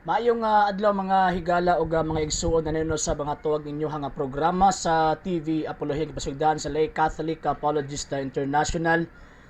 Maayong adlaw, mga higala ug mga igsuon na nino sa mga tuwag ninyo nga programa sa TV Apolohiya, gipasugdan sa Lay Catholic Apologist International,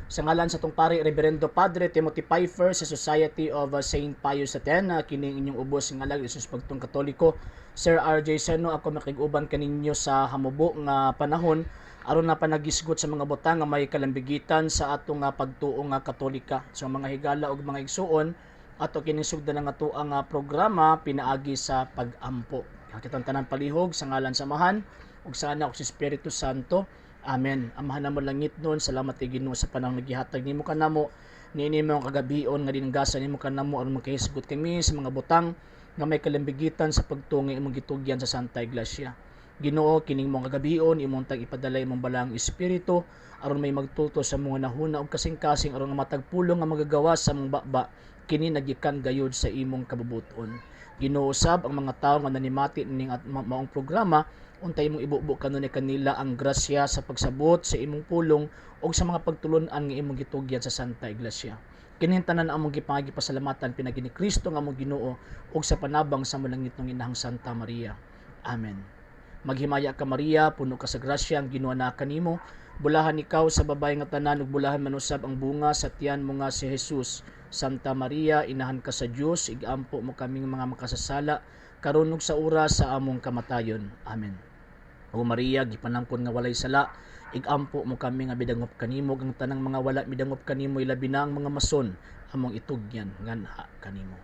sa ngalan sa atong pari, Reverendo Padre Timothy Pfeiffer sa Society of St. Pius X. Kining inyong ubos nga alagad sa pagtuong Katoliko, Sir RJ Seno. Ako makig-uban kaninyo sa hamubo nga panahon aron na panagisgot sa mga butang nga may kalambigitan sa atong pagtuo nga Katolika. So mga higala ug mga igsuon, ato kining sugdan ang ato ang programa pinaagi sa pag-ampo. Kitang tanan palihog sa ngalan sa Amahan ug sa Anak ug sa Espiritu Santo. Amen. Amahan namo langitnon, salamat kay Ginoo sa panahon nga gihatag nimo kanamo niini mong kagabion nga dinanggasan nimo kanamo aron makahisgot kami sa mga butang nga may kalambigitan sa pagtuo nga imong gitugyan sa Santa Iglesia. Ginoo, kining mong kagabion, imong tag ipadala imong balaang espiritu aron may magtulto sa mga hunahuna ug kasing-kasing aron nga matag pulong nga magagawa sa among baba kini nagikan gayud sa imong kabubuton. Ginoo, sab ang mga tawo nga nanimati ning at maong programa, untay imong ibubo kanunay kanila ang grasya sa pagsabot sa imong pulong ug sa mga pagtulun-an nga imong gitugyan sa Santa Iglesia. Kining tanan among gipangagipasalamatan pinaagi ni Kristo nga among Ginoo ug sa panabang sa malangitnong Inahang Santa Maria. Amen. Maghimaya ka, Maria, puno ka sa grasya, ang Ginoo naa kanimo. Bulahan ikaw sa babae nga tanan ug bulahan man usab ang bunga sa tiyan mo nga si Jesus. Santa Maria, inahan ka sa Dios, igampo mo kaming mga makasasala karon ug sa oras sa among kamatayon. Amen. O Maria, gipanangkon nga walay sala, igampo mo kami nga midangop kanimo ug ang tanang mga wala midangop kanimo, ilabi na ang mga mason, among itugyan nganha kanimo.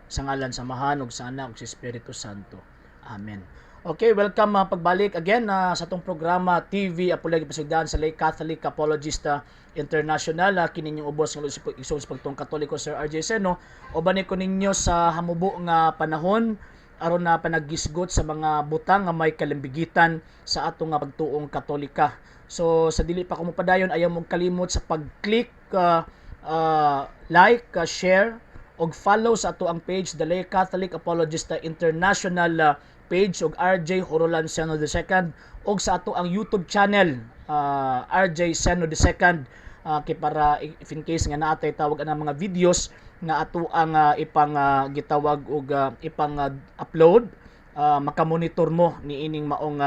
Sa ngalan sa Amahan ug sa Anak ug sa Espiritu Santo. Amen. Okay, welcome pagbalik again sa atong programa TV Apologia, pasugdan sa Lay Catholic Apologista International. Kini inyong ubos nga igsoon sa pagtuong Katoliko, Sir RJ Seno. Uban ko ninyo sa hamubo nga panahon aron na panaggisgot sa mga butang nga may kalambigitan sa atong nga pagtuong Katolika. So sa dili pa ko mopadayon, ayaw mong kalimot sa pag-click like, share og follow sa ato ang page, the Lay Catholic Apologista International page og RJ Horolan Seno II, og sa ato ang YouTube channel, RJ Seno II, kay para if in case nga naatay tawag ang mga videos nga ato ang ipang gitawag og ipang upload, makamonitor mo niining maong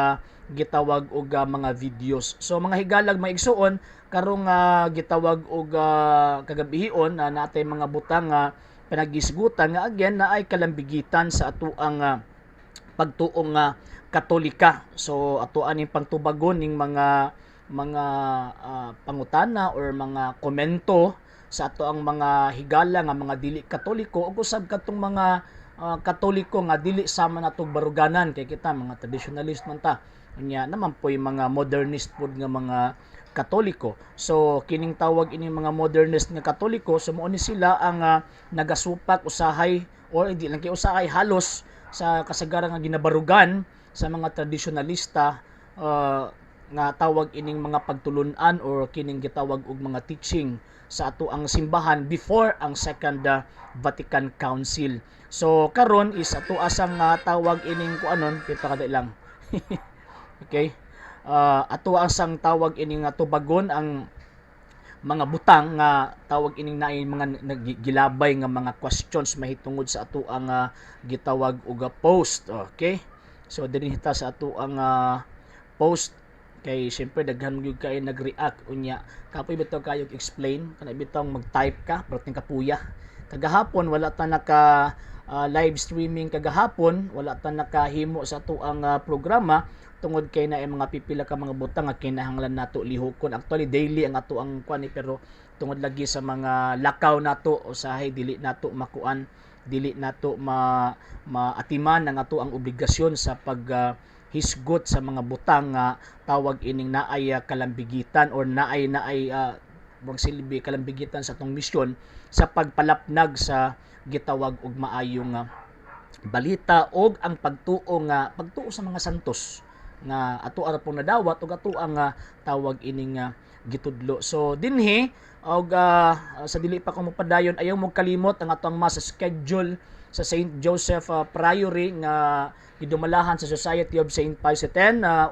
gitawag og mga videos. So mga higalag, mga igsuon, karong gitawag og kagabihion, natay mga butang nga panagisgutan nga again na ay kalambigitan sa ato ang pagtuong nga Katolika. So ato aning pangtubagon ning mga pangutana or mga komento sa ato ang mga higala nga mga dili Katoliko ug usab katong mga Katoliko nga dili sama natong baruganan, kay kita mga traditionalist man ta. Unya naman po'y mga modernist pod nga mga Katoliko. So kining tawag ining mga modernist nga Katoliko, so mao ni sila ang nagasupak usahay or hindi lang kay usahay, halos sa kasagaran nga ginabarugan sa mga traditionalista nga tawag ining mga pagtulun-an or kining gitawag og mga teaching sa ato ang simbahan before ang Second Vatican Council. So karon is ato asang tawag ining kuanon, kita kada lang. Okay. Ato asang tawag ining tubagon ang mga butang nga tawag ining naay mga nagilabay nga mga questions mahitungod sa ato ang gitawag og post. Okay, so dinhi ta sa ato ang post kay syempre daghan gyud kay nag-react. Unya kapoy bitaw kayo explain kana bitaw mag-type ka perting kapuya. Kagahapon wala ta naka live streaming, kagahapon wala ta nakahimo sa ato ang programa tungod kay na mga pipila ka mga butang nga kinahanglan nato lihokon. Actually daily ang ato ang kuan eh, pero tungod lagi sa mga lakaw nato usahay dili nato makuan, dili nato ma maatiman ang ato ang obligasyon sa pag hisgot sa mga butang nga tawag ining naay kalambigitan or naay silbi kalambigitan sa atong misyon sa pagpalapnag sa gitawag og maayong balita og ang pagtuo nga pagtuo sa mga santos nga ato ara pong nadawat ug ato ang tawag ining gitudlo. So dinhi og sa dili pa ko mopadayon, ayaw mo kalimot ang atong mass schedule sa St. Joseph Priory nga gidumalahan sa Society of St. Pius X,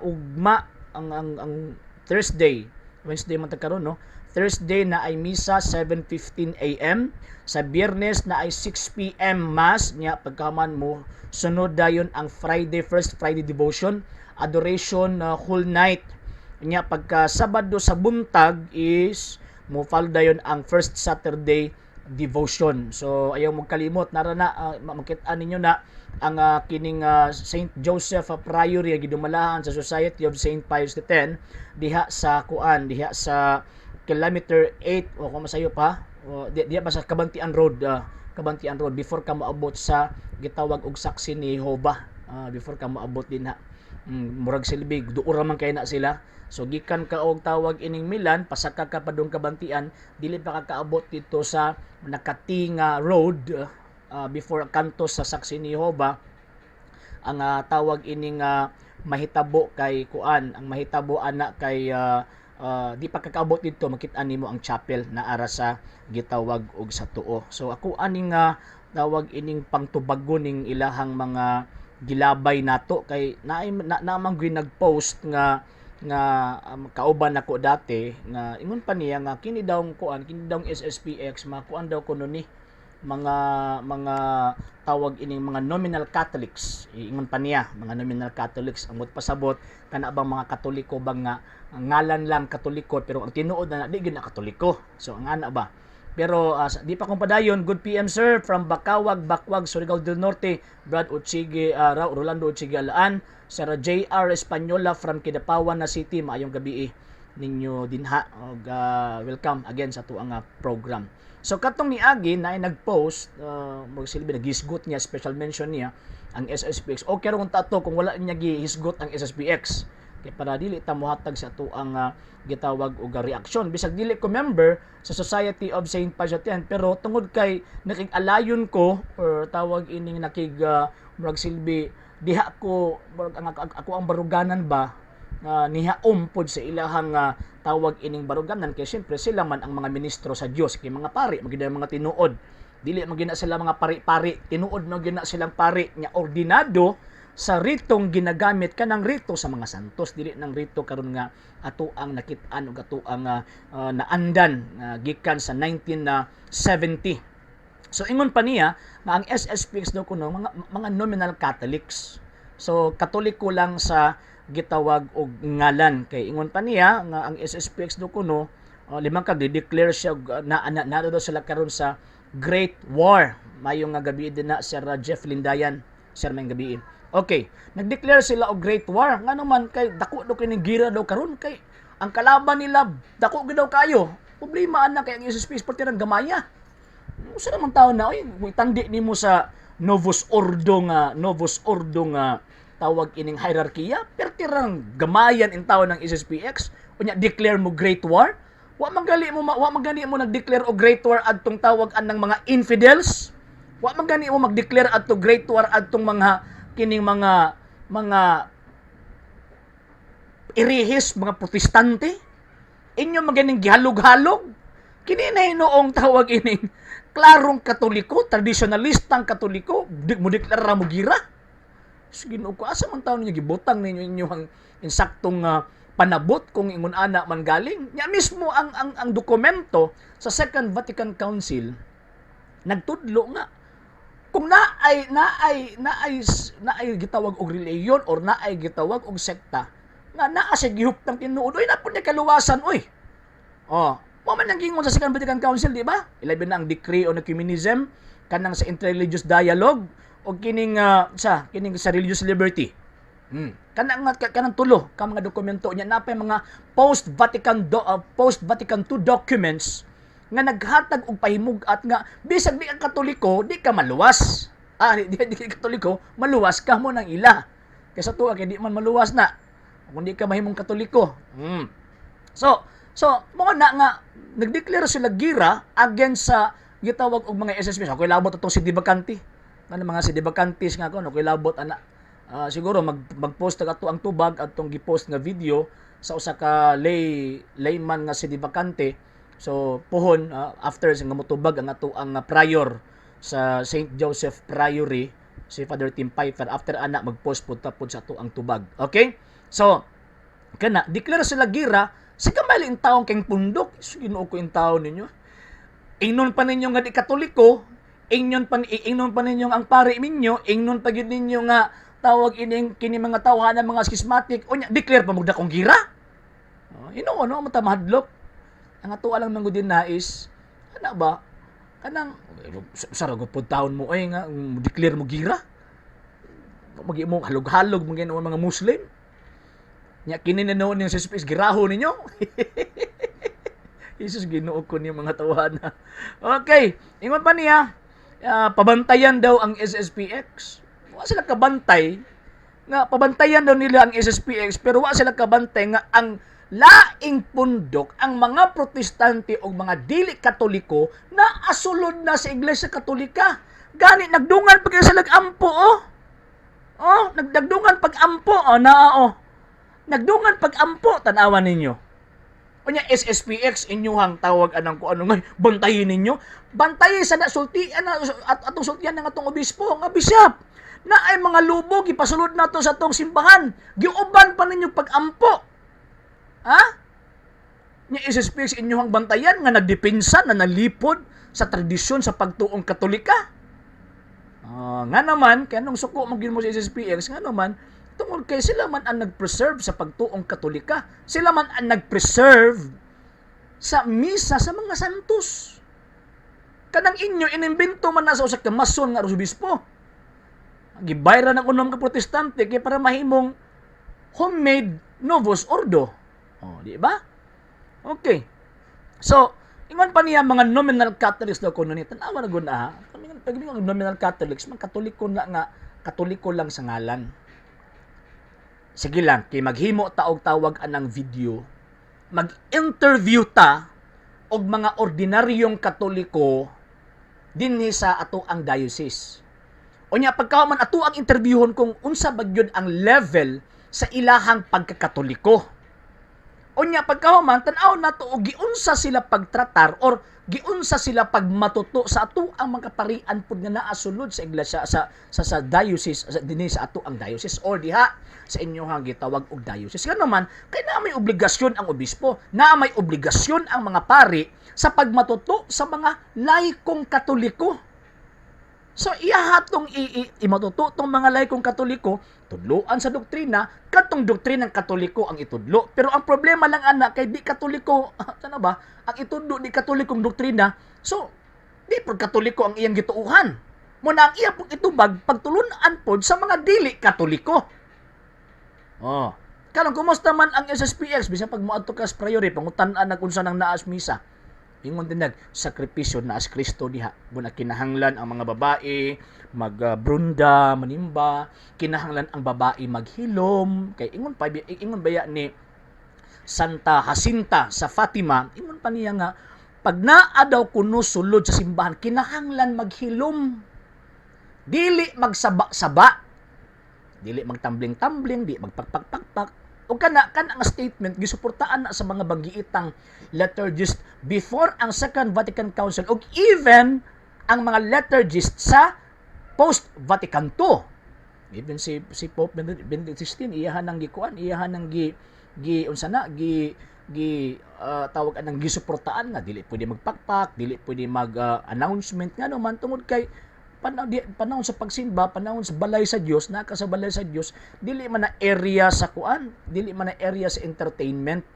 ugma ang Thursday, Wednesday man ta karon, no? Thursday na ay misa 7:15 AM. Sa Biyernes na ay 6 PM mass nya. Pagkaman mo sunod dayon ang Friday, First Friday devotion, adoration whole night nya. Pagka Sabado sa buntag is mo follow dayon ang First Saturday devotion. So ayaw mo kalimot, nara na makita ninyo na ang kining St. Joseph Priory, gidumalahan sa Society of St. Pius X, diha sa kuan, diha sa kilometer 8 o kung masayo pa o, diha ba sa Cabantian Road, Cabantian Road, before ka moabot sa gitawag og Saksi ni Jehova, before ka moabot dinha. Murag silbi duol ra man kay na sila. So gikan ka og tawag ining Milan, pasaka ka padung Cabantian, dili pa ka kaabot dito sa Nakatinga Road, before kanto sa Saksi ni Jehova. Ang tawag ining mahitabo kay kuan, ang mahitabo ana kay di pa kakaabot dito, makita nimo ang chapel na ara sa gitawag og sa tuo. So ako aning tawag ining pangtubagon ning ilahang mga gilabay nato kay naay na, namang gyud nag-post nga nga kauban nako dati nga ingon pa niya nga kini daw kuan, kini daw SSPX, mga kuan daw kuno ni mga tawag ining mga nominal Catholics. Ingon pa niya, mga nominal Catholics. Amot pasabot, kana bang mga Katoliko bang nga ang ngalan lang Katoliko pero ang tinuod na di gyud na Katoliko? So ang ana ba, pero di pa kong padayon. Good PM, sir, from Bakawag, Bakwag, Surigao del Norte, Brad Uchige, Rolando Uchige Alaan. Sir JR Española from Kidapawan na City, maayong gabi ninyo dinha og welcome again sa tuang program. So katong niagi na ay nag-post, magsilbi naghisgot niya, special mention niya ang SSPX. Okay ra kung tato kung wala niya gihisgot ang SSPX. Kay para dili ta mohatag sa atuang gitawag og reaksyon. Bisag dili ko member sa Society of Saint Pius X, pero tungod kay nakig-alayon ko or tawag ining nakig murag silbi diha ko murag ang ako ang baruganan ba nihaom pod sa ilahang tawag ining baruganan, kay siyempre sila man ang mga ministro sa Dios, kay mga pari magyud ang mga tinuod. Dili man gyud na sila mga pari-pari, tinuod man gyud na silang pari nya ordinado sa ritong ginagamit, kanang rito sa mga santos, dili nang rito karon nga ato ang nakit-an ug ato ang naandan gikan sa 1970. So ingon pa niya nga ang SSPX daw kuno mga nominal Catholics. So Katoliko lang sa gitawag og ngalan, kay ingon pa niya nga ang SSPX daw kuno limang kag declare siya og, na daw sila karon sa Great War. Mayo nga gabi din na, Sir Jeff Lindayan. Sir, may gabi. Okay, nag-declare sila og Great War. Ngano man kay dako daw kini gira daw karon, kay ang kalaban nila dako gid daw kayo. Problema ana kay ang SSPX perti gamaya. Usa naman taon na oy, itandi nimo sa Novus Ordo nga tawag ining hierarkiya, perti rang gamayan in taon ng SSPX. Unya declare mo Great War. Wa man gali mo nag-declare og Great War adtong tawag anang mga infidels. Wa man gani mo mag-declare adto Great War adtong mga kining mga irihis, mga Protestante. Inyo man ganing gihalog-halog. Kini na hinuong tawag ining klarong Katoliko, tradisionalistang Katoliko, di mo deklara mo gira. Sige ko, asa man taon ninyo gibutang ninyo inyong insaktong panabot kung ingon ana man galing? Nya mismo ang dokumento sa Second Vatican Council nagtudlo nga kung naay gitawag og relihiyon or naay gitawag og sekta nga naa sa gihuptang tinuod, oy, naa pod ni kaluwasan oy. Oh, mo man ang gingon sa Second Vatican Council, di ba? Ilabi na ang decree on ecumenism, kanang sa interreligious dialogue o kining sa kining sa religious liberty. Kanang kanang tulo ka mga dokumento niya, napay mga post Vatican II documents nga naghatag og pahimug-at nga bisag di ka Katoliko, di ka maluwas. Ah, di ka Katoliko, maluwas ka mo ng ila. Kaysa tuwa kay di man maluwas na kung di ka mahimong Katoliko. So mo na nga nagdeclare sila gira against sa gitawag og mga SSP. Ako'y labot atong sedevacante. Ano mga sedevacantes nga ako, ako'y labot ana. Siguro mag-post ato ang tubag atong gipost nga video sa usa ka layman nga sedevacante. So puhon after nga motubag ang ato ang prior sa St. Joseph Priory, si Father Tim Piper, after ana mag-post pud ta pud sa ato ang tubag. Okay? So kana declare sila gira Sa kamali taong kang pundok, Ginoo ko yung tao ninyo. Ingnon pa ninyo nga di Katoliko, ingnon pa ninyo ang pari ninyo, ingnon pa gyud ninyo nga tawag ining kini mga tawhan ng mga schismatic, unya declare pa mo dakong gira. Oh, ino ano mo ta mahadlok. Ang ato lang man gud din na is ana ba kanang sa ragot pod taon mo ay nga declare mo gira. Magi mo halog-halog mo mga Muslim. Nya kini na noon yung sa giraho ninyo. Jesus, Ginoo ko ni mga tawhana. Okay, ingon pa niya, pabantayan daw ang SSPX. Wa sila kabantay nga pabantayan daw nila ang SSPX, pero wa sila kabantay nga ang laing pundok, ang mga Protestante o mga dili Katoliko na asulod na sa Iglesia Katolika. Gani nagdungan pa kayo sa nag-ampo, oh. Oh, nagdagdungan pag-ampo, oh, naa oh. Nagdungan pag-ampo, tan-awan ninyo. Unya SSPX inyuhang tawag anang ko ano ngay bantayin ninyo. Bantayin sa na sultian na at atong sultian ng atong obispo nga bishop. Na ay mga lubog ipasulod nato sa atong simbahan. Giuban pa ninyo pag-ampo. Ha? Nya SSPX inyuhang bantayan nga nagdepensa na nalipod sa tradisyon sa pagtuong Katolika. Nga naman, kaya nung suko mo mo sa SSPX, nga naman, tungod kay sila man ang nag-preserve sa pagtuong Katolika. Sila man ang nag-preserve sa misa sa mga santos. Kanang inyo, inimbento man na sa usa ka mason nga arsobispo. Gibayra ng unom ka Protestante kay para mahimong homemade Novus Ordo. Oh, di ba? Okay. So, ingon pa niya mga nominal Catholics daw kuno ni tan-awa na gud na. Pag mga nominal Catholics, mga Katoliko na nga, Katoliko lang sa ngalan. Sige lang, kay maghimo ta og tawag anang video, mag-interview ta og mga ordinaryong Katoliko dinhi sa ato ang diocese. Unya pagka man ato ang interviewon kung unsa ba gyud ang level sa ilahang pagkakatoliko. Unya pagkahuman tan-aw nato og giunsa sila pagtratar or giunsa sila pagmatuto sa ato ang mga parian pud nga naa sulod sa iglesia sa diocese sa dinhi sa ato ang diocese or diha sa inyong gitawag og diocese. Ngano man kay naa may obligasyon ang obispo, naa may obligasyon ang mga pari sa pagmatuto sa mga laikong Katoliko. So iyahatong imatuto tong mga laikong Katoliko, tudloan sa doktrina, katong doktrina ng Katoliko ang itudlo. Pero ang problema lang ana kay di Katoliko, sana ba? Ang itudlo di Katolikong doktrina. So di pod Katoliko ang iyang gituuhan. Muna ang iya pong itubag pagtulunan pod sa mga dili Katoliko. Oh. Karon, kumusta man ang SSPX bisan pag moadto ka sa priory, pangutan-an nag unsa nang naas misa? Ingon din nag sakripisyo na as Kristo diha. Muna kinahanglan ang mga babae magbrunda, manimba, kinahanglan ang babae maghilom kay ingon pa ingon baya ni Santa Jacinta sa Fatima, ingon pa niya nga pag naa daw kuno sulod sa simbahan, kinahanglan maghilom. Dili magsaba-saba, dili magtambling-tambling, di magpakpakpakpak. O kana nga statement gisuportaan na sa mga banggiitang liturgist before ang Second Vatican Council ug even ang mga liturgist sa post Vatican II. Even si Pope Benedict XVI, iyahan ang gikuan, iyahan ang gi gi unsa na gi gi tawag anang gisuportaan nga dili pwede magpakpak, dili pwede mag announcement, ngano man tungod kay panahon sa pagsimba, panahon sa balay sa Dios, naka sa balay sa Dios, dili man na area sa kuan, dili man na area sa entertainment.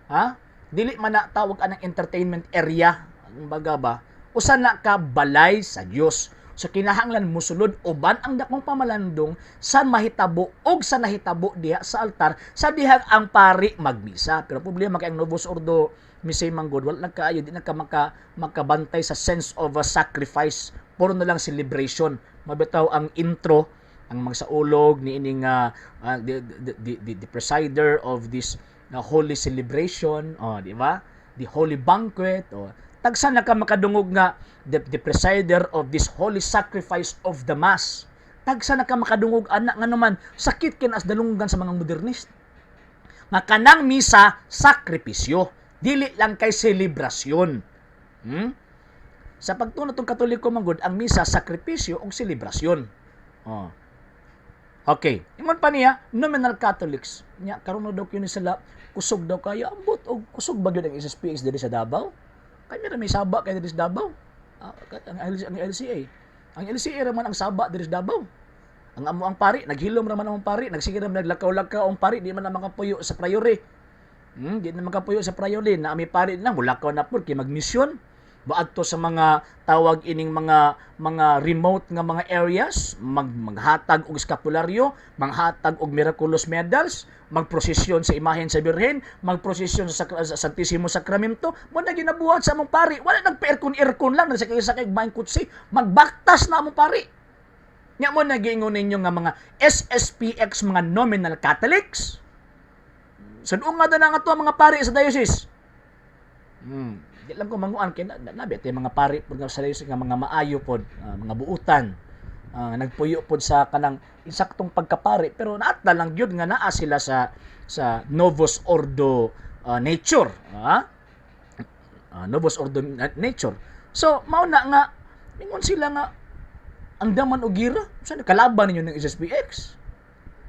Ha? Dili man na tawag anang entertainment area. Kumbaga ba, usa na ka balay sa Dios. So kinahanglan musulod uban ang dakong pamalandong sa mahitabo og sa nahitabo diha sa altar sa dihang ang pari magmisa. Pero problema kay ang Novus Ordo Missae man gud wala nagkaayo, di na ka makabantay sa sense of a sacrifice. Puro na lang celebration. Mabitaw ang intro ang magsaulog ni ining the presider of this holy celebration, oh, di ba? The holy banquet, oh. Tagsa na ka makadungog nga the presider of this holy sacrifice of the Mass. Tagsa na ka makadungog ana, nga naman sakit kin as dalunggan sa mga modernist. Nga kanang misa sakripisyo, dili lang kay selebrasyon. Sa pagtuo tong Katoliko man gud, ang misa sakripisyo ug selebrasyon. Oh. Okay. Ingon pa niya, nominal Catholics. Nya karon na daw kini sila Kusog daw kayo. Ambot og kusog ba gyud ang SSPX diri sa Davao? Kay meron may saba kay diri sa Davao. Ah, ang LCA. Ang LCA raman ang saba diri sa Davao. Ang amo ang pari, naghilom raman ang pari, nagsige raman naglakaw-lakaw ang pari, di man na makapuyo sa priory. Di na makapuyo sa priory na ami pari na mulakaw na pud kay magmisyon. Moadto sa mga tawag ining mga remote nga mga areas, maghatag og eskapularyo, maghatag og miraculous medals, magprosesyon sa imahen sa Birhen, magprosesyon sa Santissimo Sacramento, mo na ginabuhat sa among pari. Wala nagpa-aircon-aircon lang, nagsakay-sakay maayong kutsi, magbaktas na among pari. Nya mo nagiingon ninyo nga mga SSPX, mga nominal Catholics. Sud-unga na nga to ang mga pari sa diocese. Di lang ko manguan kay na, nabi mga pari pud nga sa diocese nga mga maayo pod, mga buutan. Nagpuyo pod sa kanang insaktong pagkapari, pero naatla lang gyud nga naa sila sa Novus Ordo nature, ha? Novus Ordo nature. So mao na nga ningon sila nga ang daman og gira sa kalaban ninyo ng SSPX.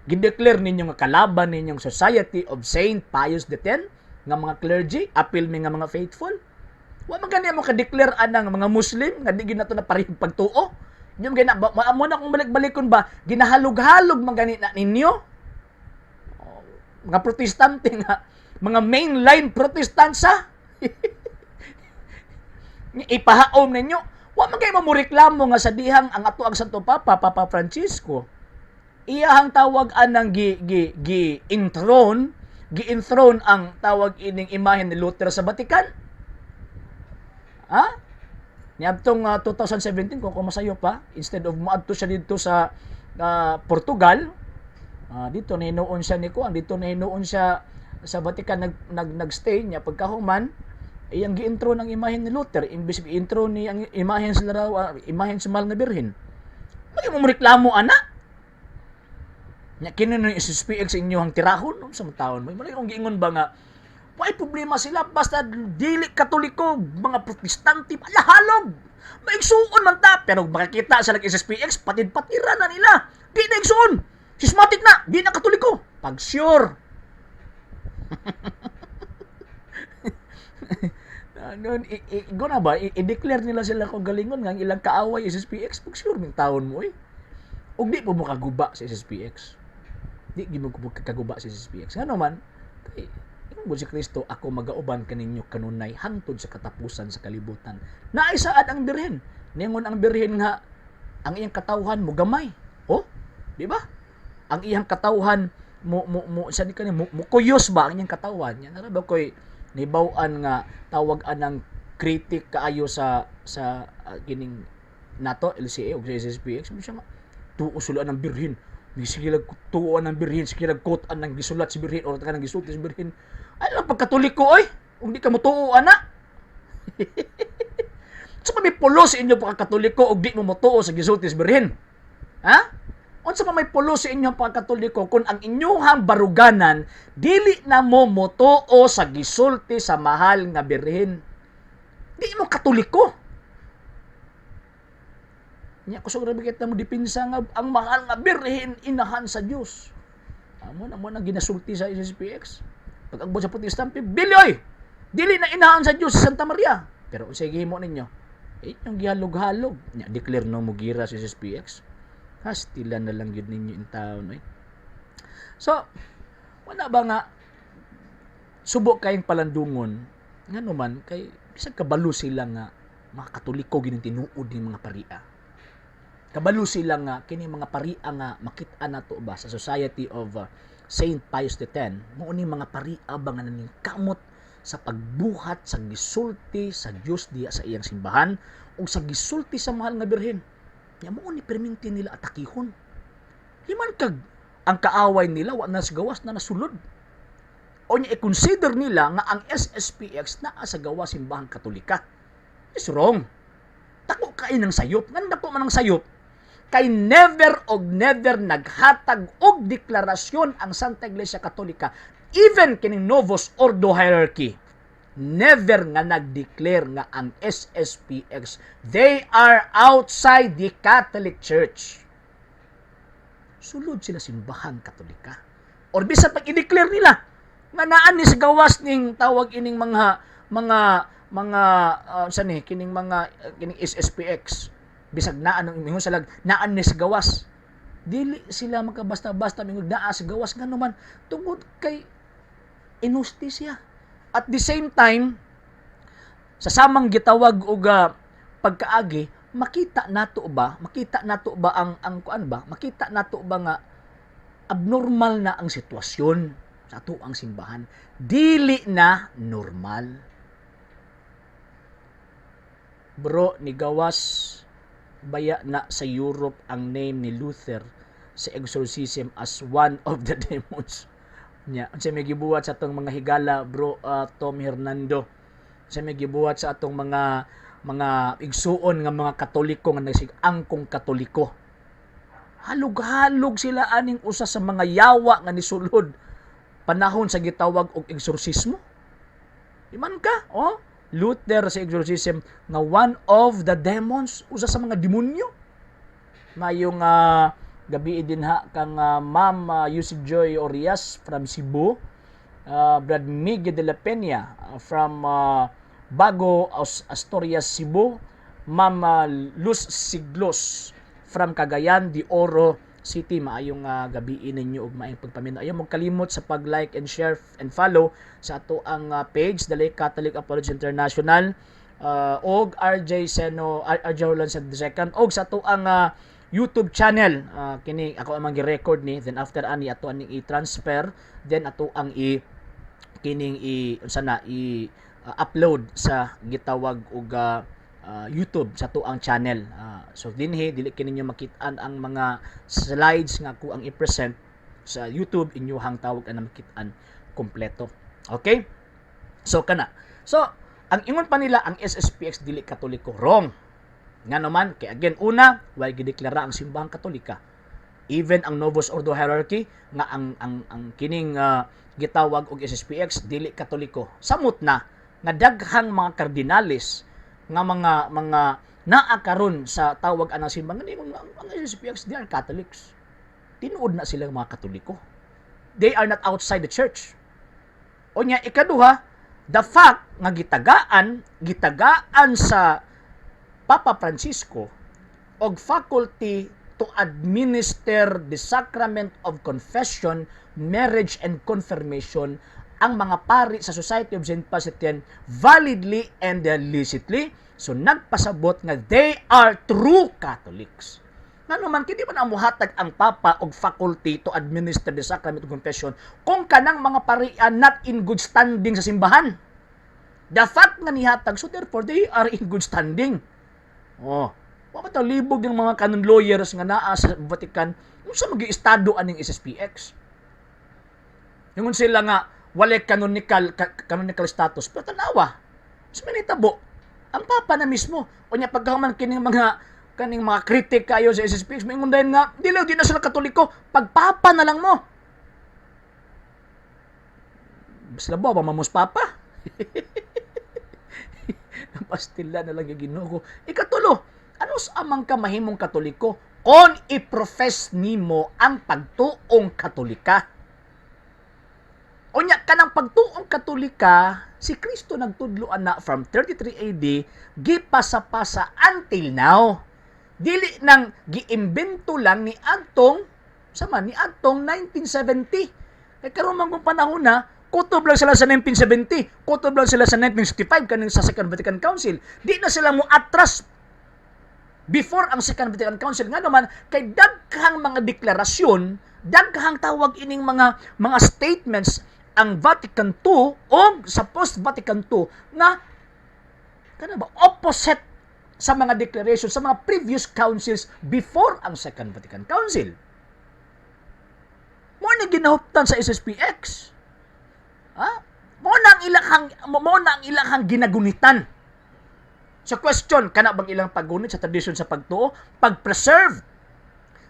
Gideclare ninyo nga kalaban ninyong Society of Saint Pius X nga mga clergy, apil mi nga mga faithful. Wa man gani mo ka-declare anang mga Muslim nga di gyud nato na parehong pagtuo. Inyo man gani mo na kung balik-balikon ba, ginahalog-halog man gani na ninyo. Oh, mga Protestante nga mga mainline Protestantsa. Ipahaom ninyo. Wa man kay mo reklamo nga sa dihang ang ato ang Santo Papa, Papa Francisco, iyahang tawag anang gi gi gi enthrone, gi enthrone ang tawag ining imahen ni Luther sa Vatican. Ha? Niadtong 2017, kung kumasayo pa, instead of moadto siya dito sa Portugal, dito na hinuon siya ni kuan, dito na hinuon siya sa Vatican nag nag nagstay niya. Pagkahuman, iyang gi-enthrone ang imahen ni Luther imbes i-enthrone ni ang imahen sa laraw, imahen sa Mahal nga Birhen. Maging mo reklamo ana. Nya kini no SSPX inyong tirahon sa mga taon mo. Mo kung giingon ba nga way problema sila basta dili Katoliko, mga Protestante, ala halog. Maigsuon man ta, pero makikita sa SSPX, patid-patira na nila. Di na igsuon. Schismatic na, di na Katoliko. Pag sure. Ano, na ba, i-declare nila sila kung galingon nga ang ilang kaaway SSPX, pag sure ming taon mo eh. Ug di po mo kaguba sa SSPX. Di gyud mo kaguba sa SSPX. Ngano man, kay ingon si Kristo, "Ako magauban kaninyo kanunay hangtod sa katapusan sa kalibutan." Naay saad ang Birhen. Ningon ang Birhen nga ang iyang katawhan mo gamay. Oh, di ba? Ang iyang katawhan mo mo mo sa di kani mo, mo kuyos ba ang iyang katawan? Yan na ba koy nibaw-an nga tawag anang critic kaayo sa kining nato LCA o sa SSPX mo siya nga tuo sila ng Birhen. Sige lag tuo ng Birhen, sige lag quote ang gisulat si Birhen or kanang gisulti si Birhen. Ay lang pagkatoliko oy. Ug di ka mo tuo ana. So may pulos sa inyo pagkatoliko ug di mo motuo sa gisulti si Birhen. Ha? Unsa pa may pulos sa inyong pagkatoliko kung ang inyong baruganan dili na mo motuo sa gisulti sa Mahal nga Birhen? Di mo Katoliko. Nya kusog ra kita mo depensa nga ang Mahal nga Birhen inahan sa Dios. Amo na mo na ginasulti sa SSPX. Pag agbot sa Protestante, bilyoy! Dili na inahan sa Dios si Santa Maria. Pero unsay gihimo ninyo? Eh, inyong gihalog-halog. Nya declare no mo gira sa SSPX. Hastila na lang yun ninyo in town. Eh. So, wala ba nga subo kayong palandungon nga man kay bisag kabalo sila nga mga Katoliko gining tinuod ning mga paria. Kabalo sila nga kini mga paria nga makit-an nato ba sa Society of Saint Pius X, mao ni mga paria ba nga naningkamot sa pagbuhat sa gisulti sa Dios diya sa iyang simbahan ug sa gisulti sa Mahal nga Birhen. Nya mao ni perminti nila atakihon. Liman kag ang kaaway nila wa na sa gawas na nasulod. O nya i-consider nila nga ang SSPX naa sa gawas Simbahang Katolika. Is wrong. Dako kay ng sayop. Ngan dako man ang sayop? Kay never og never naghatag og deklarasyon ang Santa Iglesia Katolika, even kining Novus Ordo hierarchy, never nga nag-declare nga ang SSPX, they are outside the Catholic Church. Sulod sila Simbahang Katolika. Or bisan pag i-declare nila, Nga naa ni sa gawas ning tawag ining mga sa ni kining mga kining SSPX, bisag naa nang ingon sa lag naa ni sa gawas, dili sila makabasta-basta mingon naa sa gawas. Ngano man? Tungod kay inhustisya. At the same time, sa samang gitawag og pagkaagi, makita nato ba ang kuan ba, makita nato ba nga abnormal na ang sitwasyon sa ato ang simbahan? Dili na normal, bro. Ni gawas baya na sa Europe ang name ni Luther sa exorcism as one of the demons nya. Unsa may gibuhat sa atong mga higala, bro Tom Hernando? Unsa may gibuhat sa atong mga igsuon nga mga Katoliko nga nagsig-angkong Katoliko? Halog-halog sila aning usa sa mga yawa nga nisulod panahon sa gitawag og exorcismo. Iman ka, oh. Luther sa exorcism nga one of the demons, usa sa mga demonyo. Mayong gabi din ha kang Ma'am Yusuf Joy Orias from Cebu, Brad Miguel de la Peña from Bago Asturias, Cebu, Ma'am Luz Siglos from Cagayan de Oro City. Maayong gabi ninyo ug maayong pagpaminaw. Ayaw mo kalimot sa pag-like and share and follow sa ato ang page, The Lay Catholic Apology International og RJ Seno, RJ Roland II, og sa ato ang YouTube channel. Kini ako ang gi-record ni, then after ani ato aning i-transfer, then ato ang i kining i unsa na i upload sa gitawag og YouTube sa atuang channel. So dinhi dili kini ninyo makit-an ang mga slides nga ako ang i-present. Sa YouTube inyohang tawag ang makit-an kompleto. Okay? So kana. So ang ingon pa nila, ang SSPX dili Katoliko, wrong. Nga naman, kay again, una, way gideklara ang Simbahang Katolika. Even ang Novus Ordo hierarchy nga ang kining gitawag og SSPX dili Katoliko. Samot na nga daghang mga kardinales nga mga naa karon sa tawag anang simbahan nga ang SSPX, they are Catholics. Tinuod na silang mga Katoliko. They are not outside the church. Unya ikaduha, the fact nga gitagaan sa Papa Francisco og faculty to administer the sacrament of confession, marriage and confirmation ang mga pari sa Society of St. Pius X validly and licitly. So nagpasabot nga they are true Catholics. Ngano man, kini man ang muhatag ang Papa og faculty to administer the sacrament of confession kung kanang mga parian not in good standing sa simbahan? The fact nga nihatag, so therefore they are in good standing. Oh, wa pa libog ng mga canon lawyers nga naa sa Vatican unsa magi estado aning SSPX. Ingon sila nga walay canonical status, pero tanawa sa manitabo ang Papa na mismo. Unya pagkahuman kining mga kaning mga critic kayo sa SSPX maingon dayon nga dili di na sila Katoliko. Pag Papa na lang mo, basta ba mamos Papa. Pastila na lang yung Ginoo. Ikatulo, ano sa amang ka mahimong Katoliko kon i-profess nimo ang pagtuong Katolika? Unya kanang pagtuong Katolika, si Kristo nagtudlo ana from 33 AD, gipasa-pasa until now. Dili nang giimbento lang ni adtong sama ni adtong 1970. Kay karon man kung panahon na, kutob lang sila sa 1970, kutob lang sila sa 1965 kaning sa Second Vatican Council. Di na sila mo atras before ang Second Vatican Council, nga naman kay daghang mga deklarasyon, daghang tawag ining mga statements ang Vatican II o sa post Vatican II nga kana ba opposite sa mga declaration sa mga previous councils before ang Second Vatican Council. Mo na ginahuptan sa SSPX. Ha? Mo na ang ilahang ginagunitan. Sa question, kana bang ilang paggunit sa tradisyon sa pagtuo, pag-preserve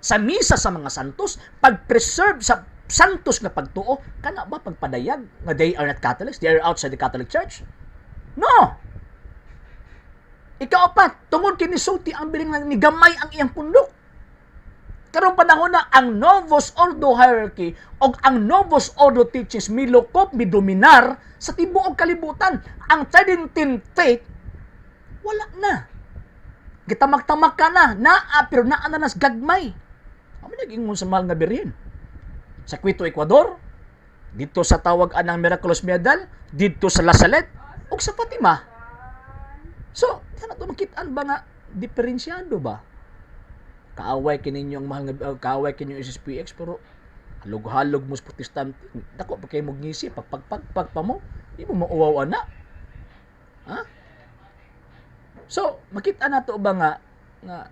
sa misa sa mga santos, pag-preserve sa santos nga pagtuo, kana ba pagpadayag nga they are not Catholics, they are outside the Catholic Church? No! Ikaapat, tungod kini sulti ang biling ni gamay ang iyang pundok. Karong panahon na ang Novus Ordo hierarchy o ang Novus Ordo teachings milukop, midominar sa tibuok kalibutan. Ang Tridentine faith, wala na. Gitamak-tamak ka na, naa pero naa na nas gagmay. Amo nag-ingon sa Mahal nga Birhen. Sa Quito, Ecuador, dito sa tawag anang Miraculous Medal, dito sa La Salette, ug sa Fatima. So, sana to makitaan ba nga diferensyado ba? Kaaway kininyo ang mahal nga kaaway kinyo SSPX, pero halog-halog mo sa Protestante. Dako pa kay mo ngisi, pagpagpagpag pa mo, di mo mauwaw ana. Ha? So, makita na to ba nga nga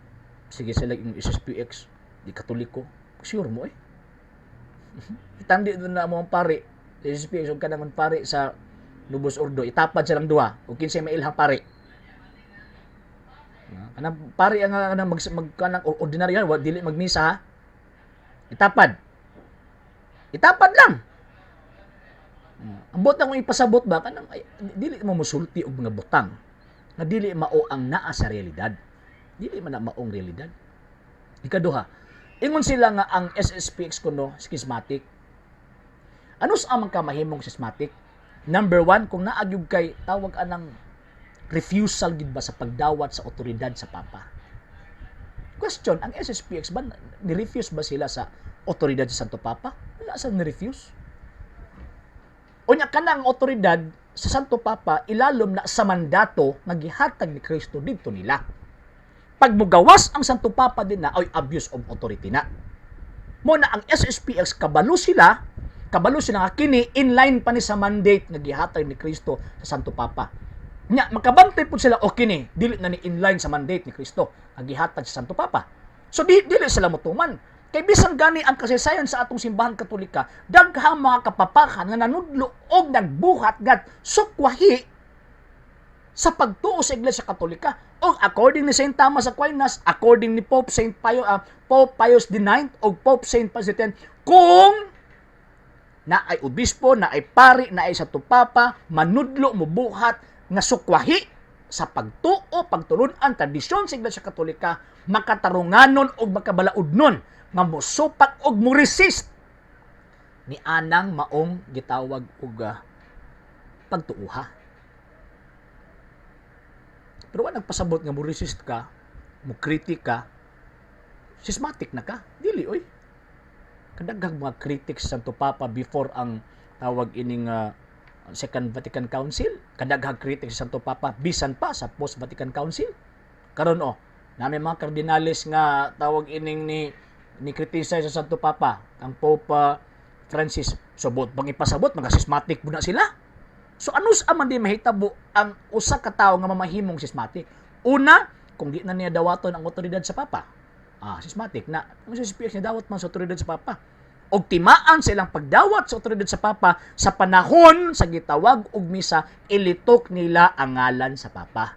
sige sila yung SSPX, di Katoliko. Sure mo eh. Itandi doon na mo ang pari sa SSPX ug kanang pari sa Novus Ordo, itapad silang duha ug kinsay mailhang pari. Kanang pari ang kanang mag, mag kanang ordinaryo, wa dili magmisa ha. Itapad. Itapad lang. Ang butang kung ipasabot ba kanang ay, dili mo musulti og mga butang nga dili mao ang naa sa realidad. Dili man na maong realidad. Ikaduha, ingon sila nga ang SSPX kuno schismatic. Ano sa amang kamahimong schismatic? Number one, kung naa gyud kay tawag anang refusal gid ba sa pagdawat sa otoridad sa Papa. Question, ang SSPX ba, ni-refuse ba sila sa otoridad sa Santo Papa? Wala sa ni-refuse. Unya kana ang otoridad sa Santo Papa ilalom na sa mandato nga gihatag ni Kristo didto nila. Pag mugawas ang Santo Papa din na ay abuse of authority na. Mo na ang SSPX kabalo sila nga kini inline pa ni sa mandate nga gihatag ni Kristo sa Santo Papa. Nya makabantay pud sila, okay ni dili na ni inline sa mandate ni Kristo nga gihatag sa Santo Papa. So dili sila motuman. Kay bisan gani ang kasaysayan sa atong Simbahan Katolika, daghang mga kapapakan nga nanudlo og nagbuhat gat sukwahi sa pagtuo sa Iglesia Katolika. Og according ni Saint Thomas Aquinas, according ni Pope Pius IX o Pope Saint Pius X, kung na ay obispo, na ay pari, na ay Santo Papa, manudlo mo buhat nga sukwahi sa pagtuo, pagtulun-an, tradisyon sa Iglesia Katolika, makatarunganon og makabalaudnon nga mosupak og mo resist ni anang maong gitawag og pagtuuha. Pero wa nagpasabot nga mo resist ka, mo critic ka, schismatic na ka. Dili oy. Kadaghang mga critics sa Santo Papa before ang tawag ining Second Vatican Council, kadaghang critics sa Santo Papa bisan pa sa Post Vatican Council. Karon oh, nami mga kardinales nga tawag ining ni criticize sa Santo Papa, ang Pope Francis. So bot bang ipasabot mga schismatic na sila? So ano sa man di mahitabo ang usa ka tawo nga mamahimong schismatic? Una, kung di na niya dawaton ang otoridad sa Papa. Ah, schismatic na. Ang SSPX niya dawat man sa otoridad sa Papa. Og timaan sa ilang pagdawat sa otoridad sa Papa sa panahon sa gitawag og misa, ilitok nila ang ngalan sa Papa.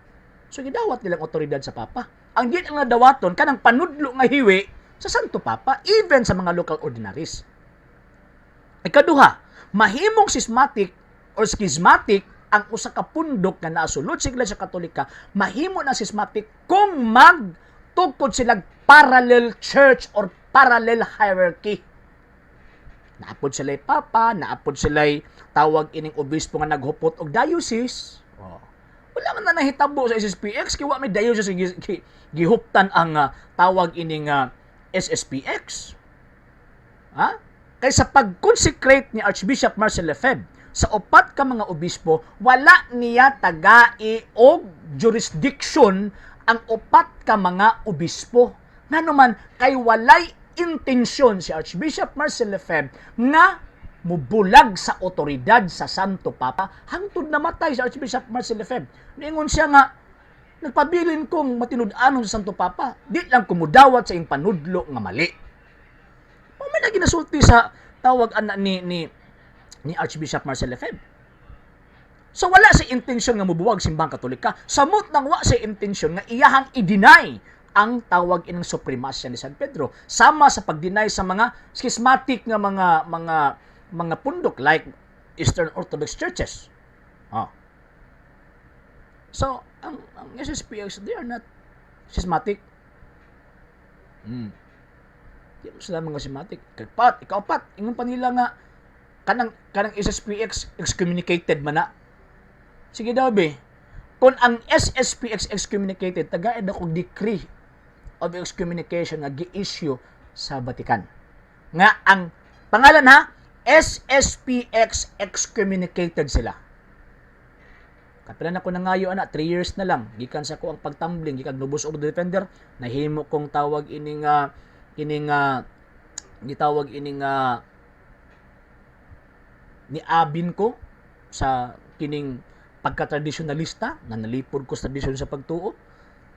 So gidawat nilang otoridad sa Papa. Ang di ang nadawaton kanang panudlo nga hiwi sa Santo Papa, even sa mga local ordinaries. Ikaduha, mahimong schismatic or schismatic ang usa ka pundok nga naasulod sa Iglesia Katolika, mahimo na schismatic kung magtukod silang parallel church or parallel hierarchy. Naapod sila'y papa, naapod sila'y tawag ining obispo nga naghupot og diocese. Oh. Wala man na nahitabo sa SSPX kay wa may diocese gihuptan ang tawag ining SSPX. Ha? Kay sa pag-consecrate ni Archbishop Marcel Lefebvre sa upat ka mga obispo, wala niya tagai og jurisdiction ang upat ka mga obispo. Ngano man, kay walay intensyon si Archbishop Marcel Lefebvre nga mubulag sa otoridad sa Santo Papa hangtod namatay si Archbishop Marcel Lefebvre. Niingon siya nga nagpabilin kong matinud-anon sa Santo Papa, di lang ko mudawat sa iyang panudlo nga mali. Mao man na ginasulti sa tawag ana ni Archbishop Marcel Lefebvre. So wala sa intensyon nga mubuwag Simbang Katolika. Samot nang wa sa intensyon nga iyahang i-deny ang tawag inang supremasya ni San Pedro. Sama sa pag-deny sa mga schismatic nga mga pundok like Eastern Orthodox churches. Oh. So, ang SSPX, they are not schismatic. Di mo sila mga schismatic. Kapat, ikaapat, ingon pa nila nga kanang SSPX excommunicated man na. Sige daw be. Kung ang SSPX excommunicated, tagaid ako decree of excommunication nga gi-issue sa Vatican. Nga ang pangalan ha, SSPX, excommunicated sila. Kapila na ko nangayo ana, 3 years na lang gikan sa ko ang pagtambling, gikan Novus Ordo Defender, nahimo kong tawag ining gitawag ining niabin ko sa kining pagka-traditionalista na nalipod ko sa tradisyon sa pagtuo.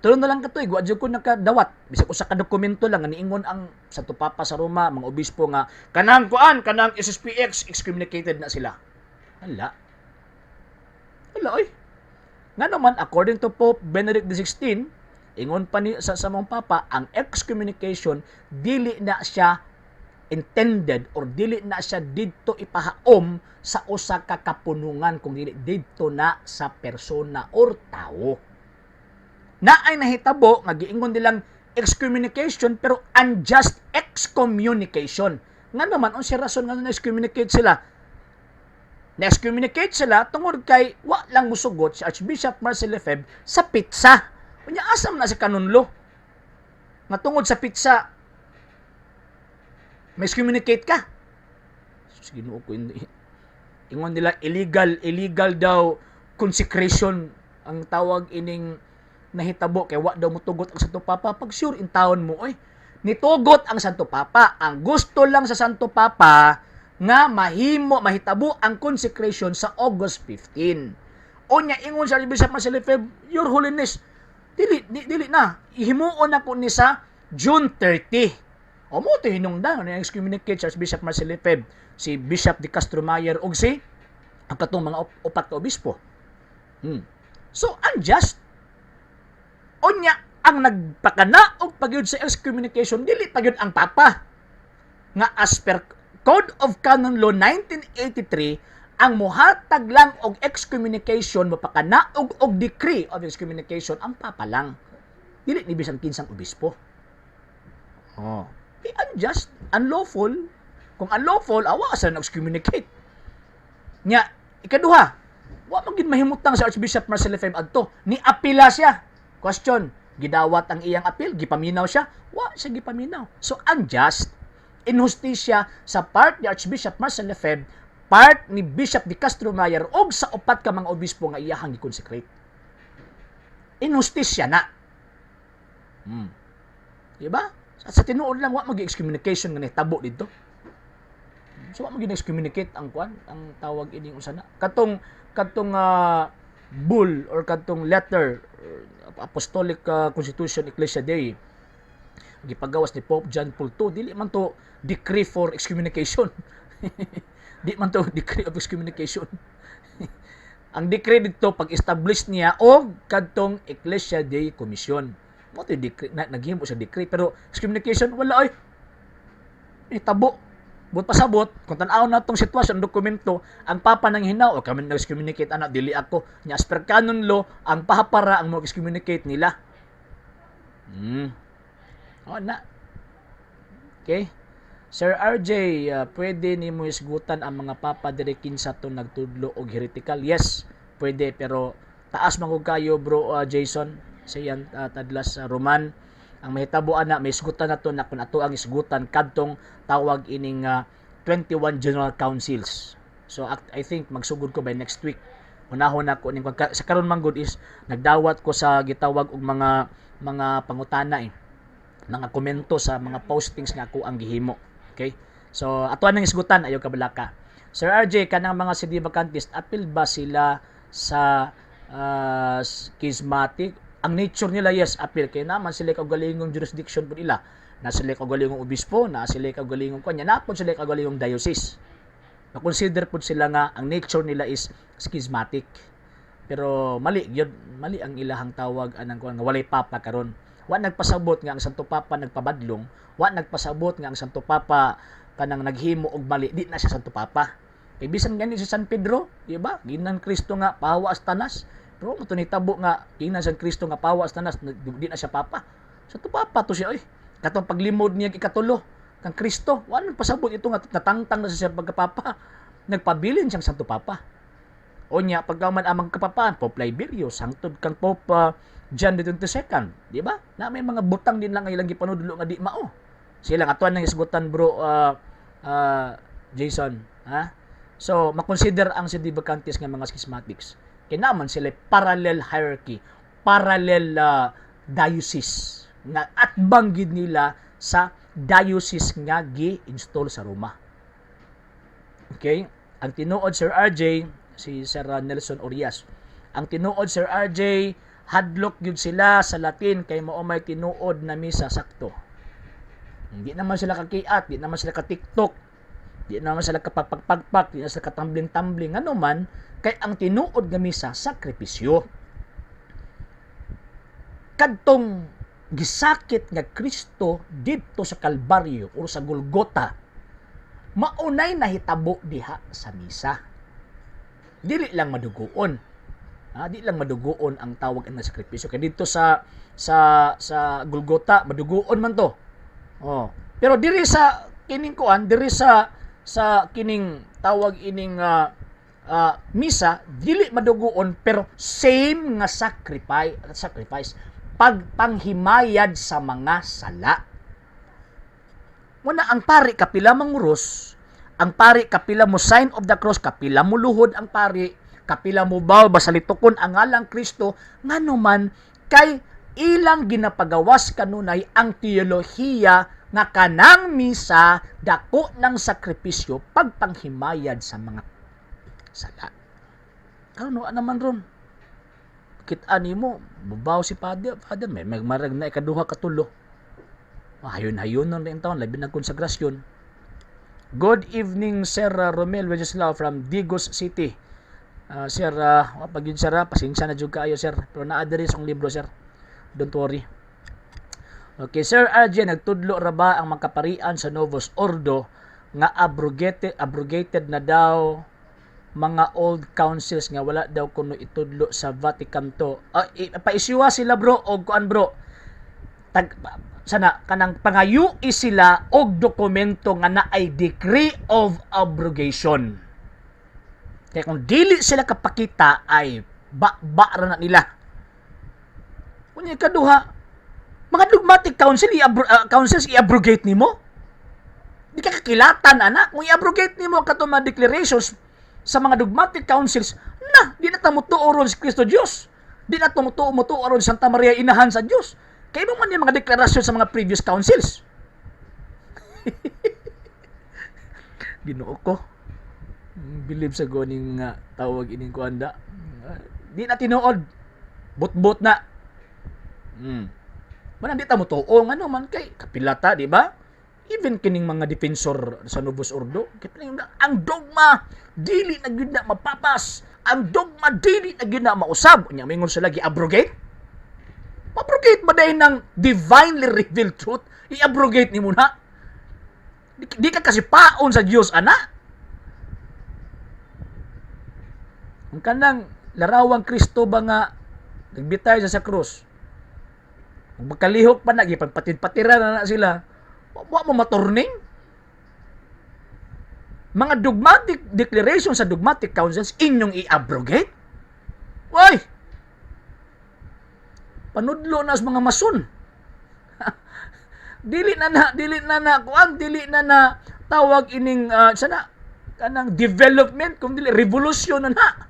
Tulo na lang katuig, wa jud ko nakadawat. Bisag usa ka dokumento lang nga niingon ang Santo Papa sa Roma, mga obispo nga kanang kuan, kanang SSPX, excommunicated na sila. Hala. Wala oy. Nga naman, according to Pope Benedict XVI, ingon pa ni sa mong papa, ang excommunication dili na siya intended or dili na siya didto ipahaom sa usa ka kapunungan kung dili didto na sa persona or tawo. Na ay nahitabo nga giingon nilang excommunication pero unjust excommunication. Nga naman unsa rason nga na-excommunicate sila? Na-excommunicate sila tungod kay wa lang musugot si Archbishop Marcel Lefebvre sa pizza. Unya asa man na si canon law? Nga tungod sa pizza may excommunicate ka. Sus, Ginoo ko, hindi. Ingon nila illegal, illegal daw consecration ang tawag ining nahitabo kay wa daw mutugot ang Santo Papa. Pag sure in town mo oy. Nitugot ang Santo Papa. Ang gusto lang sa Santo Papa nga mahimo mahitabo ang consecration sa August 15. Unya ingon sa Archbishop Marcel Lefebvre, "Your Holiness, dili di, dili na himuon nako ni sa June 30." O mo to hinungdan na excommunicate sa Archbishop Marcel Lefebvre, si Bishop de Castro Mayer ug si ang katong mga upat ka obispo. So unjust. Unya ang nagpakanaog pagyud sa excommunication dili pagyud ang papa. Nga as per Code of Canon Law 1983, ang muhatag lang og excommunication, mapakanaog og decree of excommunication, ang papa lang. Dili ni bisan kinsang obispo. Oh. Di unjust, unlawful. Kung unlawful, awa sa nag-excommunicate. Nya, ikaduha, wa man gid mahimutang sa Archbishop Marcel Lefebvre adto. Ni apila siya. Question, gidawat ang iyang apil, gipaminaw siya? Wa siya gipaminaw. So unjust, inhustisya sa part ni Archbishop Marcel Lefebvre, part ni Bishop de Castro Mayer og sa upat ka mga obispo nga iyahang gi-consecrate. Inhustisya na. Diba? Sa tinuod lang, wa mag excommunication nga nahitabo dito. So wa mag excommunicate ang kwan, ang tawag ining usa na. Katong bull or katong letter or apostolic constitution Ecclesia Dei gipagawas ni Pope John Paul II, dili man to decree for excommunication. Di man to decree of excommunication. Ang decree dito, pag-establish niya og kadtong Ecclesia Dei Commission. Mo to decree na, naghimo sa decree, pero excommunication wala oy. Itabo. But pasabot, kung tan-aw na tong sitwasyon, ang dokumento, ang papa nang hinaw, o kami nag-excommunicate ana, dili ako. Nya as per canon law, ang papa ra ang mo excommunicate nila. O na. Okay. Sir RJ, pwede nimo isgutan ang mga papa diri kinsa to nagtudlo og heretical? Yes, pwede, pero taas man gud kayo, bro Jason sa iyang tadlas sa Roman. Ang mahitabo ana, may isgutan na to na kung ato ang isgutan kadtong tawag ining 21 General Councils. So I think magsugod ko by next week. Unahon nako ning sa karon man gud is nagdawat ko sa gitawag og mga pangutana eh, mga komento sa mga postings nga ako ang gihimo. Okay? So ato nang isgutan, ayo kabalaka. Sir RJ, kanang mga sedevacantist, apil ba sila sa schismatic? Ang nature nila, yes, apil kay naman sila kaugalingong jurisdiction pud ila. Na sila kaugalingong obispo, na sila kaugalingong kanya, na pud sila kaugalingong diocese. Na-consider pud sila nga ang nature nila is schismatic. Pero mali gyud, mali ang ilahang tawag anang kuan nga walay papa karon. Wa nagpasabot nga ang Santo Papa nagpabadlong, wa nagpasabot nga ang Santo Papa kanang naghimo og mali, di na siya Santo Papa. Kay bisan gani si San Pedro, di ba? Ginan Kristo nga pawa tanas. Pero mo to nitabo nga ginan San Kristo nga pawa tanas, di na siya papa. Santo Papa to siya oy. Katong paglimod niya ikatulo. Kang Kristo, wa man pasabot ito nga natangtang na siya pagkapapa. Nagpabilin siyang Santo Papa. Unya pagkaman amang kapapaan, Pope Liberius, hangtod kang Pope John the 22nd, di ba? Na may mga butang din lang nga ilang gipanudlo nga di mao. Sila nga atuan nang isgutan, bro, Jason, ha? So, makonsider ang sedevacantists nga mga schismatics. Kay naman sila parallel hierarchy, parallel diocese nga atbang gid nila sa diocese nga gi-install sa Roma. Okay? Ang tinuod, Sir RJ, si Sir Nelson Orias. Ang tinuod, Sir RJ, hadlok gyud sila sa Latin kay mao may tinuod na misa, sakto. Hindi naman sila kakiat, di naman sila ka-TikTok, di naman sila kapagpagpagpak, di na sila katambling-tambling. Ano man, kay ang tinuod nga misa, sakripisyo. Kadtong gisakit nga Kristo didto sa Kalbaryo o sa Golgota, maunay nahitabo diha sa misa. Dili lang madugoon. Ha, di lang madugoon ang tawag ang sakripisyo. Kay didto sa Golgota madugoon man to. Oh. Pero diri sa kining kuan, diri sa kining tawag ining misa, dili madugoon pero same nga sacrifice pagpanghimayad sa mga sala. Muna ang pari kapila manguros, ang pari kapila mo sign of the cross, kapila mo luhod ang pari, kapila mo bow, basta litukon ang ngalang Kristo, ngano man kay ilang ginapagawas kanunay ang teolohiya nga kanang misa dako ng sakripisyo pagpanghimayad sa mga sala. Karon wa naman ron. Kita nimo, bubaw si Father, Father may magmarag na ikaduha katulo. Hayon-hayon nun rin taon, labi ng konsagrasyon. Good evening, Sir Romel Wenceslao from Digos City. Sir, pag yun, sir, pasensya na jud kaayo, sir. Pero naa diri sa akong libro, sir. Don't worry. Okay, Sir RJ, nagtudlo ra ba ang mga kaparian sa Novus Ordo nga abrogated na daw mga old councils nga wala daw kuno itudlo sa Vatican II? Paisyuwa sila, bro, og kuan, bro. Tag, sana kanang pangayui sila og dokumento nga naay decree of abrogation. Kaya kung dili sila kapakita ay ba-ba ra na nila. Unya ikaduha, mga dogmatic councils i-abrogate nimo? Di ka kakilatan ana. Kung i-abrogate nimo kato mga declarations sa mga dogmatic councils, na di na ta motuo ron si Kristo Dios. Di na ta motuo ron Santa Maria Inahan sa Dios. Kay mo man yung mga deklarasyon sa mga previous councils. Ginoo ko. Believe sa goning nga tawag ining kuanda. Di na tinuod. Bot-bot na. Manang di ta motuo ngano man kay kapilata, di ba? Even kining mga defensor sa Novus Ordo, kining ang dogma dili na gyud na mapapas. Ang dogma dili na gyud na mausab. Unya mingon sila gi-abrogate. Abrogate ba dahil ng divinely revealed truth? I-abrogate nimo na? Di ka kasi paon sa Dios ana. Ang kanang larawang Kristo ba nga nagbitay siya sa krus. Magkalihok pa na, gipagpatid-patira na na sila. Wa mo maturning. Mga dogmatic declaration sa dogmatic councils, inyong i-abrogate? Why? Panudlo na sa mga mason. Dili na na, kuan, dili na na tawag ining, sana, kanang development, kung dili, revolution na na.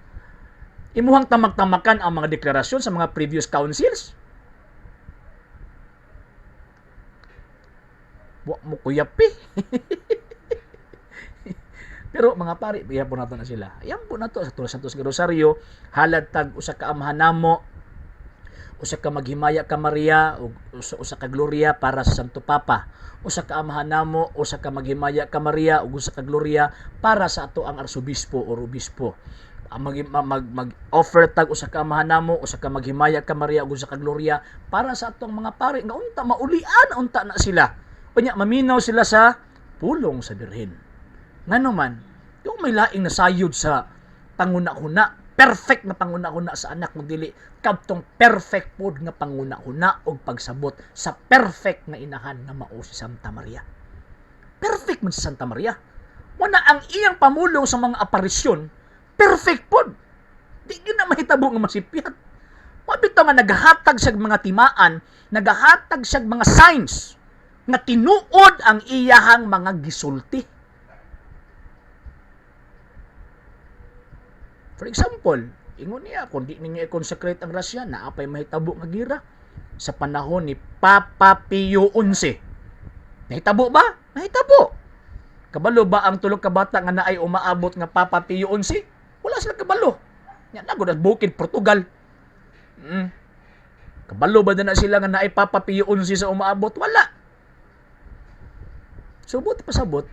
Imuhang tamak-tamakan ang mga deklarasyon sa mga previous councils. Wa mo kuyapi. Pero mga pari, iyan po nato na sila. Iyan po nato sa Tulas Santos Rosario, halad tag usa ka amahan namo, usa ka maghimaya ka Maria, ug usa ka Gloria para sa Santo Papa. Usa ka amahan namo, usa ka maghimaya ka Maria, ug usa ka Gloria para sa ato ang arsobispo o obispo. Mag-offer tag usa ka amahan namo, usa ka maghimaya ka Maria, ug usa ka Gloria para sa atong mga pari nga unta maulian unta na sila. Unya maminaw sila sa pulong sa Birhen. Ngano man, yung may laing nasayod sa panguna-huna, perfect nga panguna-huna sa anak kung dili kadtong perfect pod nga panguna-huna og pagsabot sa perfect nga inahan nga mao si Santa Maria. Perfect man si Santa Maria. Mao na ang iyang pamulong sa mga aparisyon, perfect pod. Di gyud na mahitabo nga masipyat. Mao bitaw nga nagahatag siya mga timaan, nagahatag siya mga signs nga tinuod ang iyahang mga gisulti. For example, ingon niya, kung di ninyo i-consecrate ang Russia, naa pay mahitabo nga gira sa panahon ni Papa Pio XI. Nahitabo ba? Nahitabo. Kabalo ba ang tulo ka bata nga naay umaabot nga Papa Pio XI? Wala sila kabalo. Nya na gud bukid Portugal. Kabalo ba na sila nga naay Papa Pio XI sa umaabot? Wala. So buot pasabot,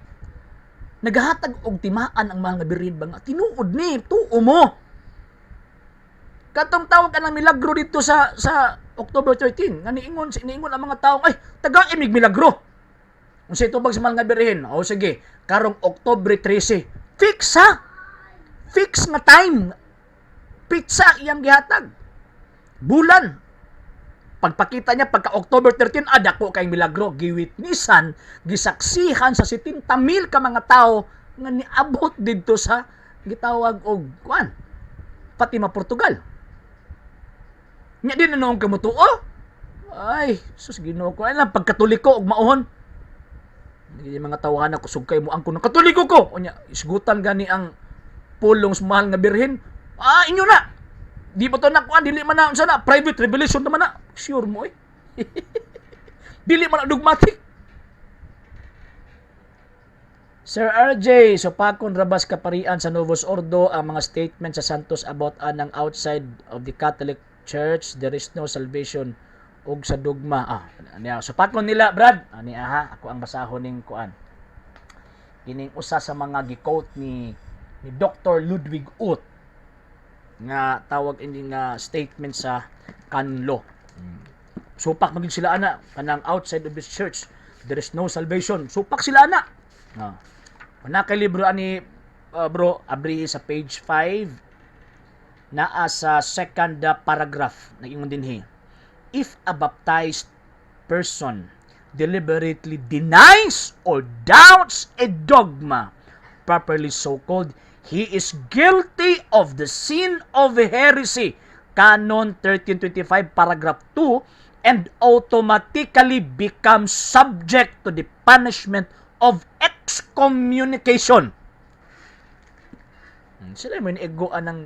nagahatag og timaan ang mahal nga Birhen ba nga tinuod ni, tuo mo. Katong tawag ka ng milagro dito sa October 13, nga niingon ang mga tao, "Ay, taga imig milagro." Unsay tubag sa mahal nga Birhen? O sige, karong October 13, fix ha. Fix nga time. Petsa iyang gihatag. Bulan. Pagpakita niya pagka October 13, dako kay milagro, giwitnessan, gisaksihan sa 70 mil ka mga tao nga niabot didto sa gitawag og kuan, Fatima, Portugal. Nya di na noong kamutuo. Ay, sus, Ginoo ko. Ay lang pagkatoliko og maohon. Hindi mga tawahan kusog kay mo ang kuno Katoliko ko. Unya isgutan gani ang pulong sa mahal nga Birhen. Ah, inyo na. Di ba to na kuan, dili man na unsa na, private revelation naman na. Sure mo eh. Dili man na dogmatic. Sir RJ, so pakon rabas kaparian sa Novus Ordo ang mga statement sa Santos about anang outside of the Catholic Church there is no salvation ug sa dogma. Ah, niya so pakon nila, Brad. Ani aha, ako ang basahon ning kuan. Kining usa sa mga gi-quote ni Dr. Ludwig Uth nga tawag ini nga statement sa canon law. Supak maging sila ana, kanang outside of this church there is no salvation. Supak sila ana. Ah. Kung kay libro ani bro, abri sa page 5, naa sa second paragraph, nag-ingon dinhi. If a baptized person deliberately denies or doubts a dogma properly so called, he is guilty of the sin of heresy, Canon 1325 paragraph 2, and automatically becomes subject to the punishment of excommunication. Sila mo ni ng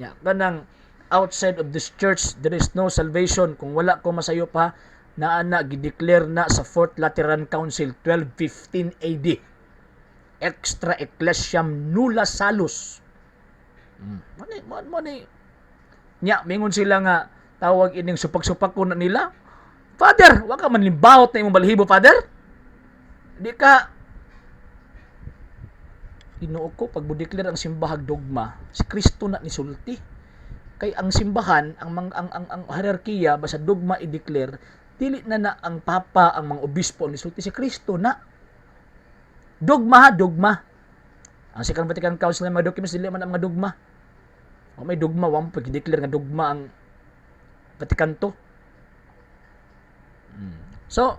ya kanang outside of this church there is no salvation. Kung wala ko masayo pa naa na, gideclare na sa Fourth Lateran Council, 1215 AD, extra ecclesiam nulla salus. Mo ni nya mingon sila nga tawag ining supak-supak ko na nila. Father, wa ka man limbawot na imong balahibo, Father. Di ka. Ginoo ko, pag mo-declare ang simbahag dogma, si Kristo na ni sulti. Kay ang simbahan, ang mang, ang hierarkiya basta dogma i-declare, dili na na ang papa, ang mga obispo ang nisulti, si Kristo na. Dogma ha, dogma. Ang Second Vatican Council ng mga documents, dili man ang mga dogma. O may dogma, wa mo pag-declare nga dogma ang Vatican II. So,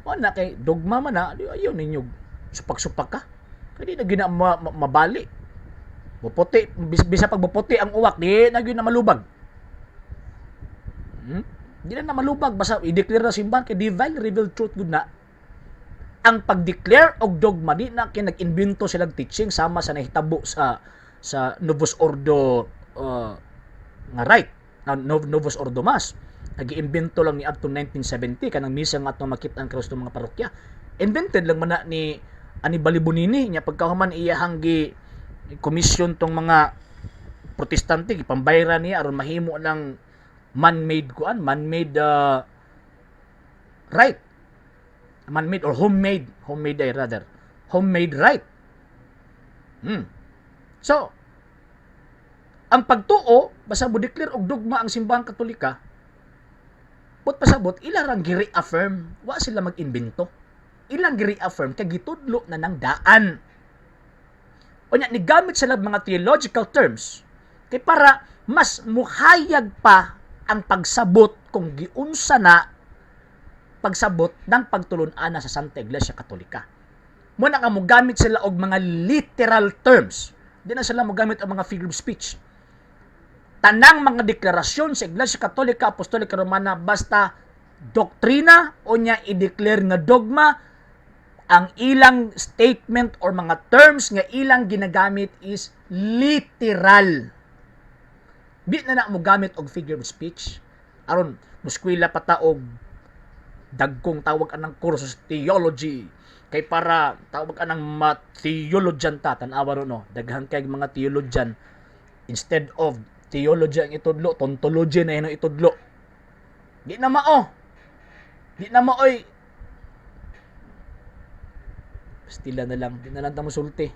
wala kay dogma man na, di ayaw ninyo supak-supak ka. Kaya di na gina mabali. Buputi, bisa pag buputi ang uwak, di na gyud na malubag. Di na na malubag basta i-declare na simbahan kay divine revealed truth gud na. Ang pag-declare og dogma, di na kay nag-imbento silang teaching sama sa nahitabo sa Novus Ordo nga right, na Novus Ordo Mass. Nag-iimbento lang ni adtong 1970 kanang misa nga atong makita ang krus mga parokya. Invented lang man na ni Annibale Bugnini nya. Pagkahuman, iyahang gi commission tong mga Protestante, gipambayra niya aron mahimo ng man-made kuan, man-made right, man-made or homemade, homemade ay rather, homemade right. So ang pagtuo, basta mo declare og dogma ang Simbahang Katolika, but pasabot ila rang gi-reaffirm, wa sila mag-imbento, ilang gi-reaffirm kay gitudlo na ng daan. Unya nigamit sila mga theological terms kay para mas muhayag pa ang pagsabot kung giunsa na pagsabot ng pagtulun-an sa Santa Iglesia Katolika. Mo na nga mogamit sila og mga literal terms. Di na sila mogamit og mga figure of speech. Tanang mga deklarasyon sa Iglesia Katolika Apostolika Romana, basta doktrina o nya i-declare nga dogma, ang ilang statement or mga terms nga ilang ginagamit is literal. Di na na mo gamit og figure of speech. Aron muskwela pa ta og dagkong tawag anang kurso sa theology kay para tawag anang ma-theologian ta. Tan-awa ro, no? Daghan kay mga theologian, instead of theology ang itudlo, tontology na yun ang itudlo. Di na mao, di na maoy. Stila na lang, di na lang ta mosulti.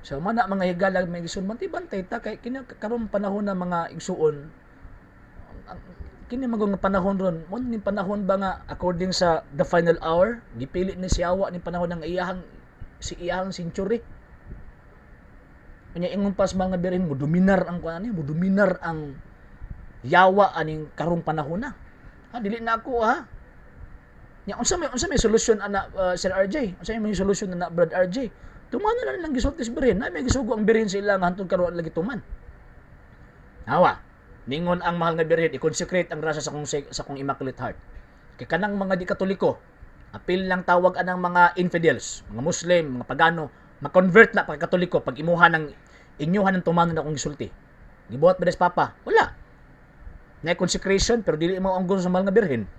So mana, mga higala, mga igsuon, bantay ta kay kini karon panahon na, mga igsuon, ang kini magong panahon ron mo ni panahon ba nga according sa the final hour, gipili ni si Yawa ni panahon ng iyahang si iyahang century. Unya ingon pa sa mga birin, mo dominar ang kuan ani, mo dominar ang yawa aning karong panahon na. Ha, dili na ako, ha. Nya unsa may solusyon ana, Sir RJ? Unsa may solusyon ana, Brad RJ? Tumanan na lang gisulti sa birin. Na may gisugo ang birin sa ilang hantod karon lagi tuman. Hawa. Ningon ang mahal nga birhen, i-consecrate ang grasya sa kong Immaculate Heart. Kay kanang mga di Katoliko, apil lang tawag anang mga infidels, mga Muslim, mga pagano, ma-convert na pag Katoliko pag imuha ng inyuhan ng tumanon akong gisulti. Gibuhat ba des Papa? Wala. Na consecration pero dili mo ang gusto sa mahal nga birhen.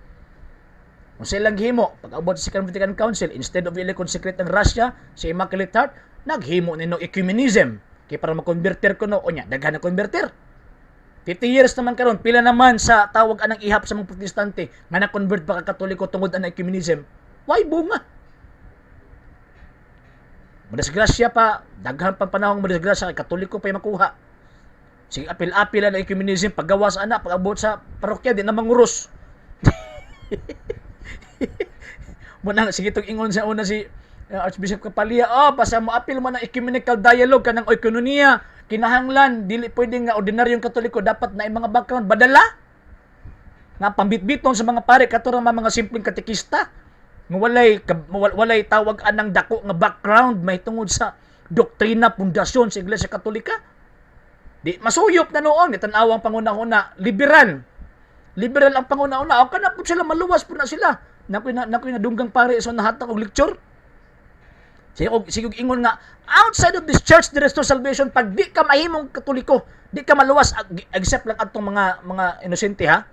Kung silang gihimo, pag abot sa Second Vatican Council, instead of ila consecrate ang grasya sa Immaculate Heart, naghimo nino ecumenism. Kay para makonverter ko no, unya, daghan na converter. 50 years naman karon, pila naman sa tawag anang ihap sa mga Protestante nga na-convert pa ka Katoliko tungod ana ecumenism? Why bunga? Madisgrasya pa, daghan pa panahong madisgrasya kay Katoliko pa makuha. Sige, apil-apil ang ecumenism, paggawas ana, pag-abot sa parokya, di na manguros. Muna, sige itong ingon sa una si Archbishop Capalia, "Oh, basta mo apil mo ng ecumenical dialogue kanang oikononia, kinahanglan dili pwede nga ordinaryong Katoliko, dapat na mga background badala nga pambitbiton sa mga pare, kato ra mga simpleng katekista nga walay tawag anang dako nga background may tungod sa doktrina, pundasyon sa Iglesia Katolika." Di masuyop na noon, tan-awang panguna-una, liberal. Liberal ang panguna-una, o kana pud sila, maluwas pud na sila. Nakoy nadunggang pare so nahatag og lecture. Sige ingon nga outside of this church there is no salvation. Pag di ka mahimong Katoliko, di ka maluwas, except lang atong mga inosente, ha.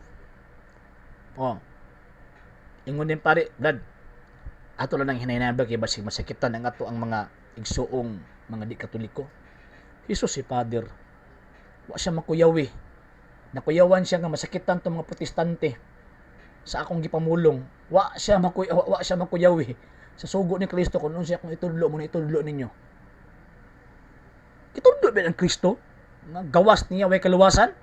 Oh. Ingon din pare, "Brad, ato lang ang hinaynayan ba kay basig masakitan ang ato ang mga igsuong mga di Katoliko." Jesus, si Father. Wa siya makuyawi. Nakuyawan siya nga masakitan tong mga Protestante sa akong gipamulong. Wa siya makuyawi. Sa sugo ni Kristo, kung unsa akong itudlo mo na itudlo ninyo. Itudlo ba ang Kristo? Nga gawas niya way kaluwasan?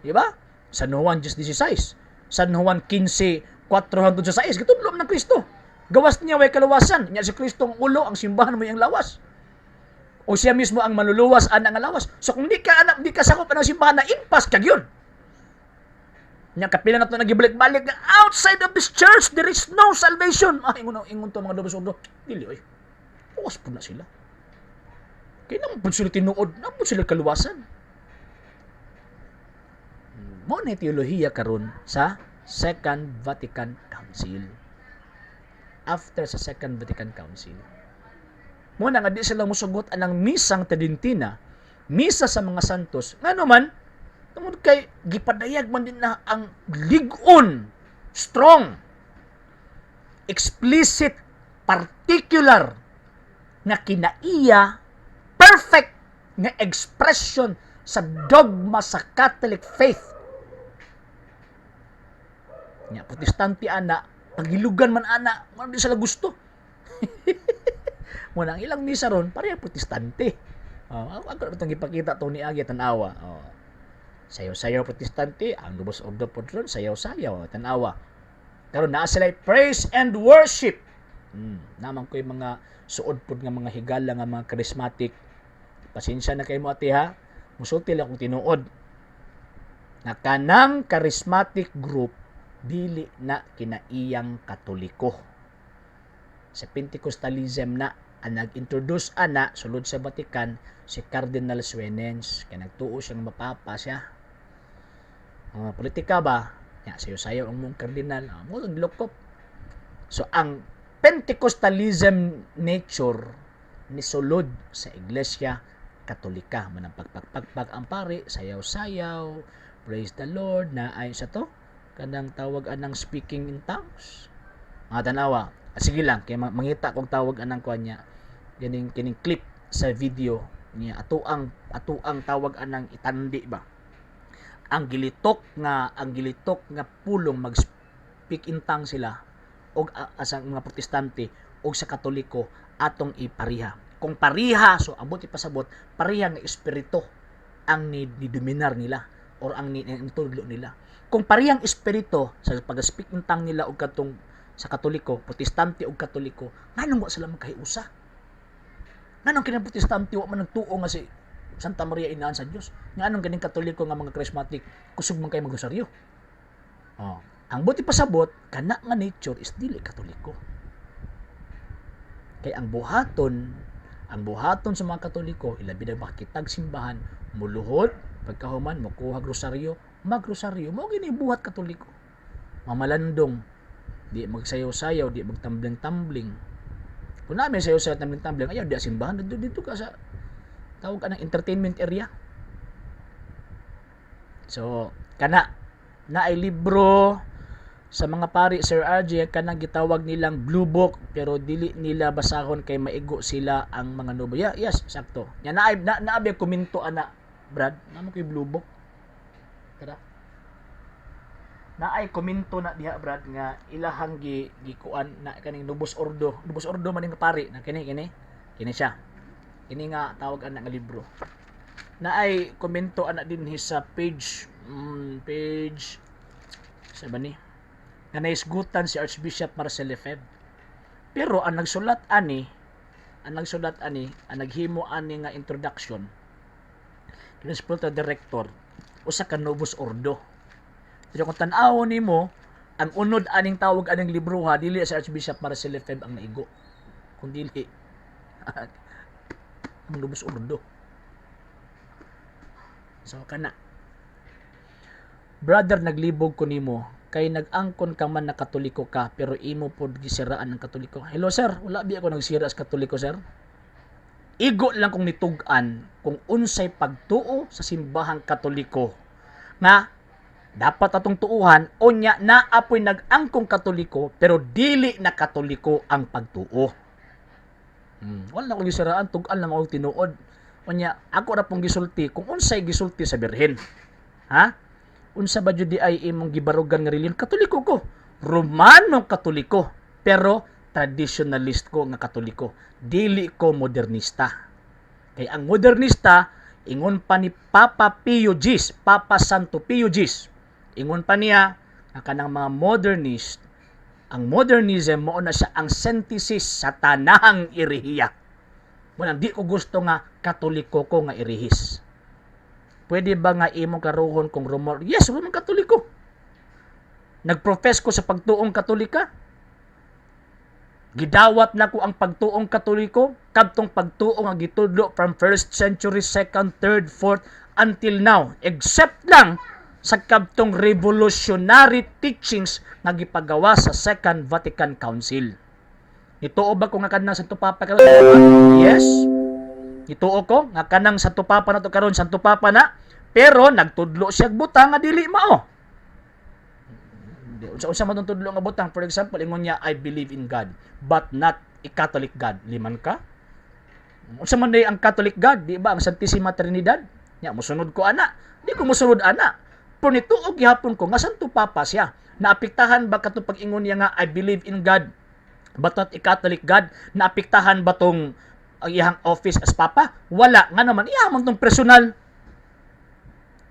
Di ba? San Juan 10:16. San Juan 15:4 hangtod sa 6. Gitudlo man ng Kristo. Gawas niya way kaluwasan. Nya si Kristo ang ulo, ang simbahan mo yung lawas. O siya mismo ang manluluwas ana nga lawas. So kung di ka anak, di ka sakop anang simbahan na impas kag yun. Nya kapila na to nagibalik-balik nga outside of this church there is no salvation. Ah, ingon ingon to mga Novus Ordo. Dili oy. Puwas pud na sila. Kay naman pud sila tinuod, naman pud sila kaluwasan. Mo na teolohiya karon sa Second Vatican Council. After sa Second Vatican Council. Mo na nga di sila musugot anang misang Tridentina, misa sa mga santos. Ngano man, tungod kay gipadayag man din na ang lig-on, strong, explicit, particular nga kinaiya, perfect nga expression sa dogma sa Catholic faith. Nya Protestante ana, pagilugan man ana, man di sila gusto. Muna ang ilang misa ron, pareha Protestante. Oh, ako ako itong ipakita to ni Agi, tan-awa. Oh. Sayaw-sayaw Protestante, ang Novus Ordo pod ron, sayaw-sayaw, tan-awa. Karon naa sila praise and worship. Naman ko yung mga suod pod nga mga higala nga mga charismatic. Pasensya na kayo mo, ate, ha. Musulti lang kung tinuod. Na kanang charismatic group dili na kinaiyang Katoliko. Sa Pentecostalism na ang nag-introduce ana sulod sa Vatican si Cardinal Suenens, kay nagtuo siyang mapapa siya. Ang mga politika ba? Ya, sayo-sayo ang mong kardinal. Ah, mo naglukop. So ang Pentecostalism nature ni sulod sa Iglesia Katolika. Manang pagpagpagpag ang pari, sayaw-sayaw, praise the Lord, na ay sa to, kanang tawag anang speaking in tongues. Mga tanawa, ah, sige lang, kay mangita kong tawag anang kuan niya, ganing kining clip sa video niya, ato ang tawag anang itandi ba. Ang gilitok nga pulong mag speak in tongue sila og sa mga Protestante og sa Katoliko atong ipariha. Kung pariha, so abot ipasabot, pariha nga espiritu ang ni dominar nila or ang ni tudlo nila. Kung parihang espiritu sa pag-speak in tongue nila og katong sa Katoliko, Protestante og Katoliko, nganong wa sila magkahiusa? Nganong kinang Protestante wa man nagtuo nga si Santa Maria inaan sa Dios? Nganong ganing Katoliko nga mga charismatic kusog man kay magrosaryo? Oh. Ang buti pasabot, kana nga nature is dili Katoliko. Kay ang buhaton sa mga Katoliko, ilabi na makitag simbahan, muluhod, pagkahuman, mukuha rosaryo, magrosaryo, mao gini buhat Katoliko. Mamalandong, di magsayaw-sayaw, di magtambling-tambling. Kung namin sayaw-sayaw, tambling-tambling, ayaw, di simbahan, dito, dito ka sa tawag ka ng entertainment area. So, kana, na ay libro sa mga pari, Sir RJ, kanang gitawag nilang Blue Book, pero dili nila basahon kay maigo sila ang mga nubo. Yeah, yes, sakto. Nya na na naabi komento ana, Brad, namo kay Blue Book. Tara. Naay komento na diha, Brad, nga ilahang gi gikuan na kaning Novus Ordo. Novus Ordo man ning pari na kini kini. Kini siya. Kini nga tawag ana nga libro. Naay komento ana dinhi sa page page sa ba ni nga naisgutan si Archbishop Marcel Lefebvre. Pero ang nagsulat ani, ang naghimo ani nga introduction, kini spiritual director, usa ka Novus Ordo. Pero kung tan-awon nimo, ang unod aning tawag aning libro ha, dili si Archbishop Marcel Lefebvre ang naigo. Kung dili ang Novus Ordo. So kana. Brother, naglibog ko nimo kay nag-angkon ka man na Katoliko ka pero imo pod gisiraan ang Katoliko. Hello, sir, wala bi ako nagsira sa Katoliko, sir. Igo lang kong nitug-an kung unsay pagtuo sa simbahang Katoliko nga dapat atong tuuhan. Unya naa poy nag-angkong Katoliko pero dili na Katoliko ang pagtuo. Wala na akong gisiraan, tug-an lang ako tinuod. Unya ako ra pong gisulti kung unsay gisulti sa Birhen. Ha? Unsa ba jud di ay imong gibarugan nga relihiyon? Katoliko ko. Romano Katoliko. Pero traditionalist ko nga Katoliko. Dili ko modernista. Kay ang modernista, ingon pa ni Papa Pio X, Papa Santo Pio X, ingon pa niya nga kanang mga modernist, ang modernism mao na siya ang synthesis sa tanahang erehiya. Muna di ko gusto nga Katoliko ko nga erehis. Pwede ba nga imong klarohon kung Roman? Yes, Roman Katoliko. Nagprofess ko sa pagtuong Katolika. Gidawat na ko ang pagtuong Katoliko, kadtong pagtuong ang gitudlo from first century, second, third, fourth, until now. Except lang sa kadtong revolutionary teachings nga gipagawa sa Second Vatican Council. Nituo ba ko nga kanang Santo Papa karon? Yes. Nituo ko nga kanang Santo Papa na to karon Santo Papa na, pero nagtudlo siya butang nga dili mao. Unsa unsa man tong tudlo nga butang? For example, ingon niya, "I believe in God, but not a Catholic God." Liman ka? Unsa man day ang Catholic God? Di ba ang Santissima Trinidad? Nya mosunod ko ana. Di ko mosunod ana. Pero nituo gihapon ko nga Santo Papa siya. Naapektahan ba katong pag-ingon niya nga "I believe in God but not a Catholic God"? Naapektahan ba tong ang iyang office as Papa? Wala. Nga naman, iya man tong personal.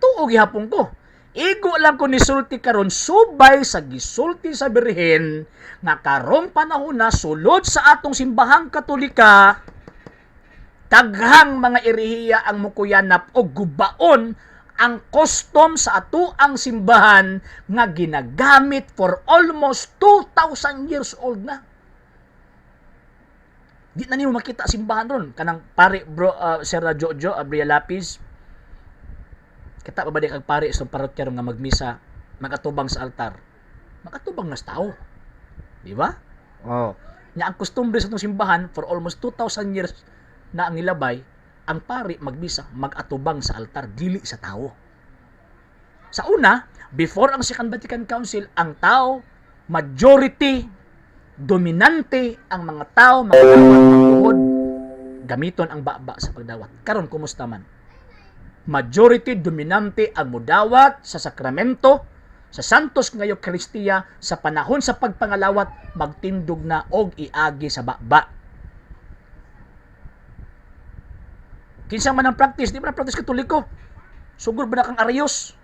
Tuo gihapon ko. Igo lang ko nisulti karon subay sa gisulti sa Birhen nga karong panahon na sulod sa atong simbahang Katolika, daghang mga erehiya ang mukuyanap o gubaon ang custom sa ato ang simbahan nga ginagamit for almost 2,000 years old na. Di na nimo makita simbahan ron. Kanang pare bro, Sir Jojo Abria Lapis. Kita pa ba di kag pare sa parokya ron nga magmisa magatubang sa altar? Magatubang na sa tao. Di ba? Oh. Nya ang kostumbre sa itong simbahan for almost 2,000 years na ang nilabay, ang pari magmisa magatubang sa altar, dili sa tao. Sa una, before ang Second Vatican Council, ang tao, majority, dominante ang mga tao magdawat magluhod, gamiton ang baba sa pagdawat. Karon kumusta man? Majority, dominante ang mudawat sa sakramento, sa Santos nga Eukaristiya, sa panahon sa pagpangalawat, magtindog na og iagi sa baba. Kinsa man ang practice, di ba na practice Katoliko? Sugod ba na kang Arius?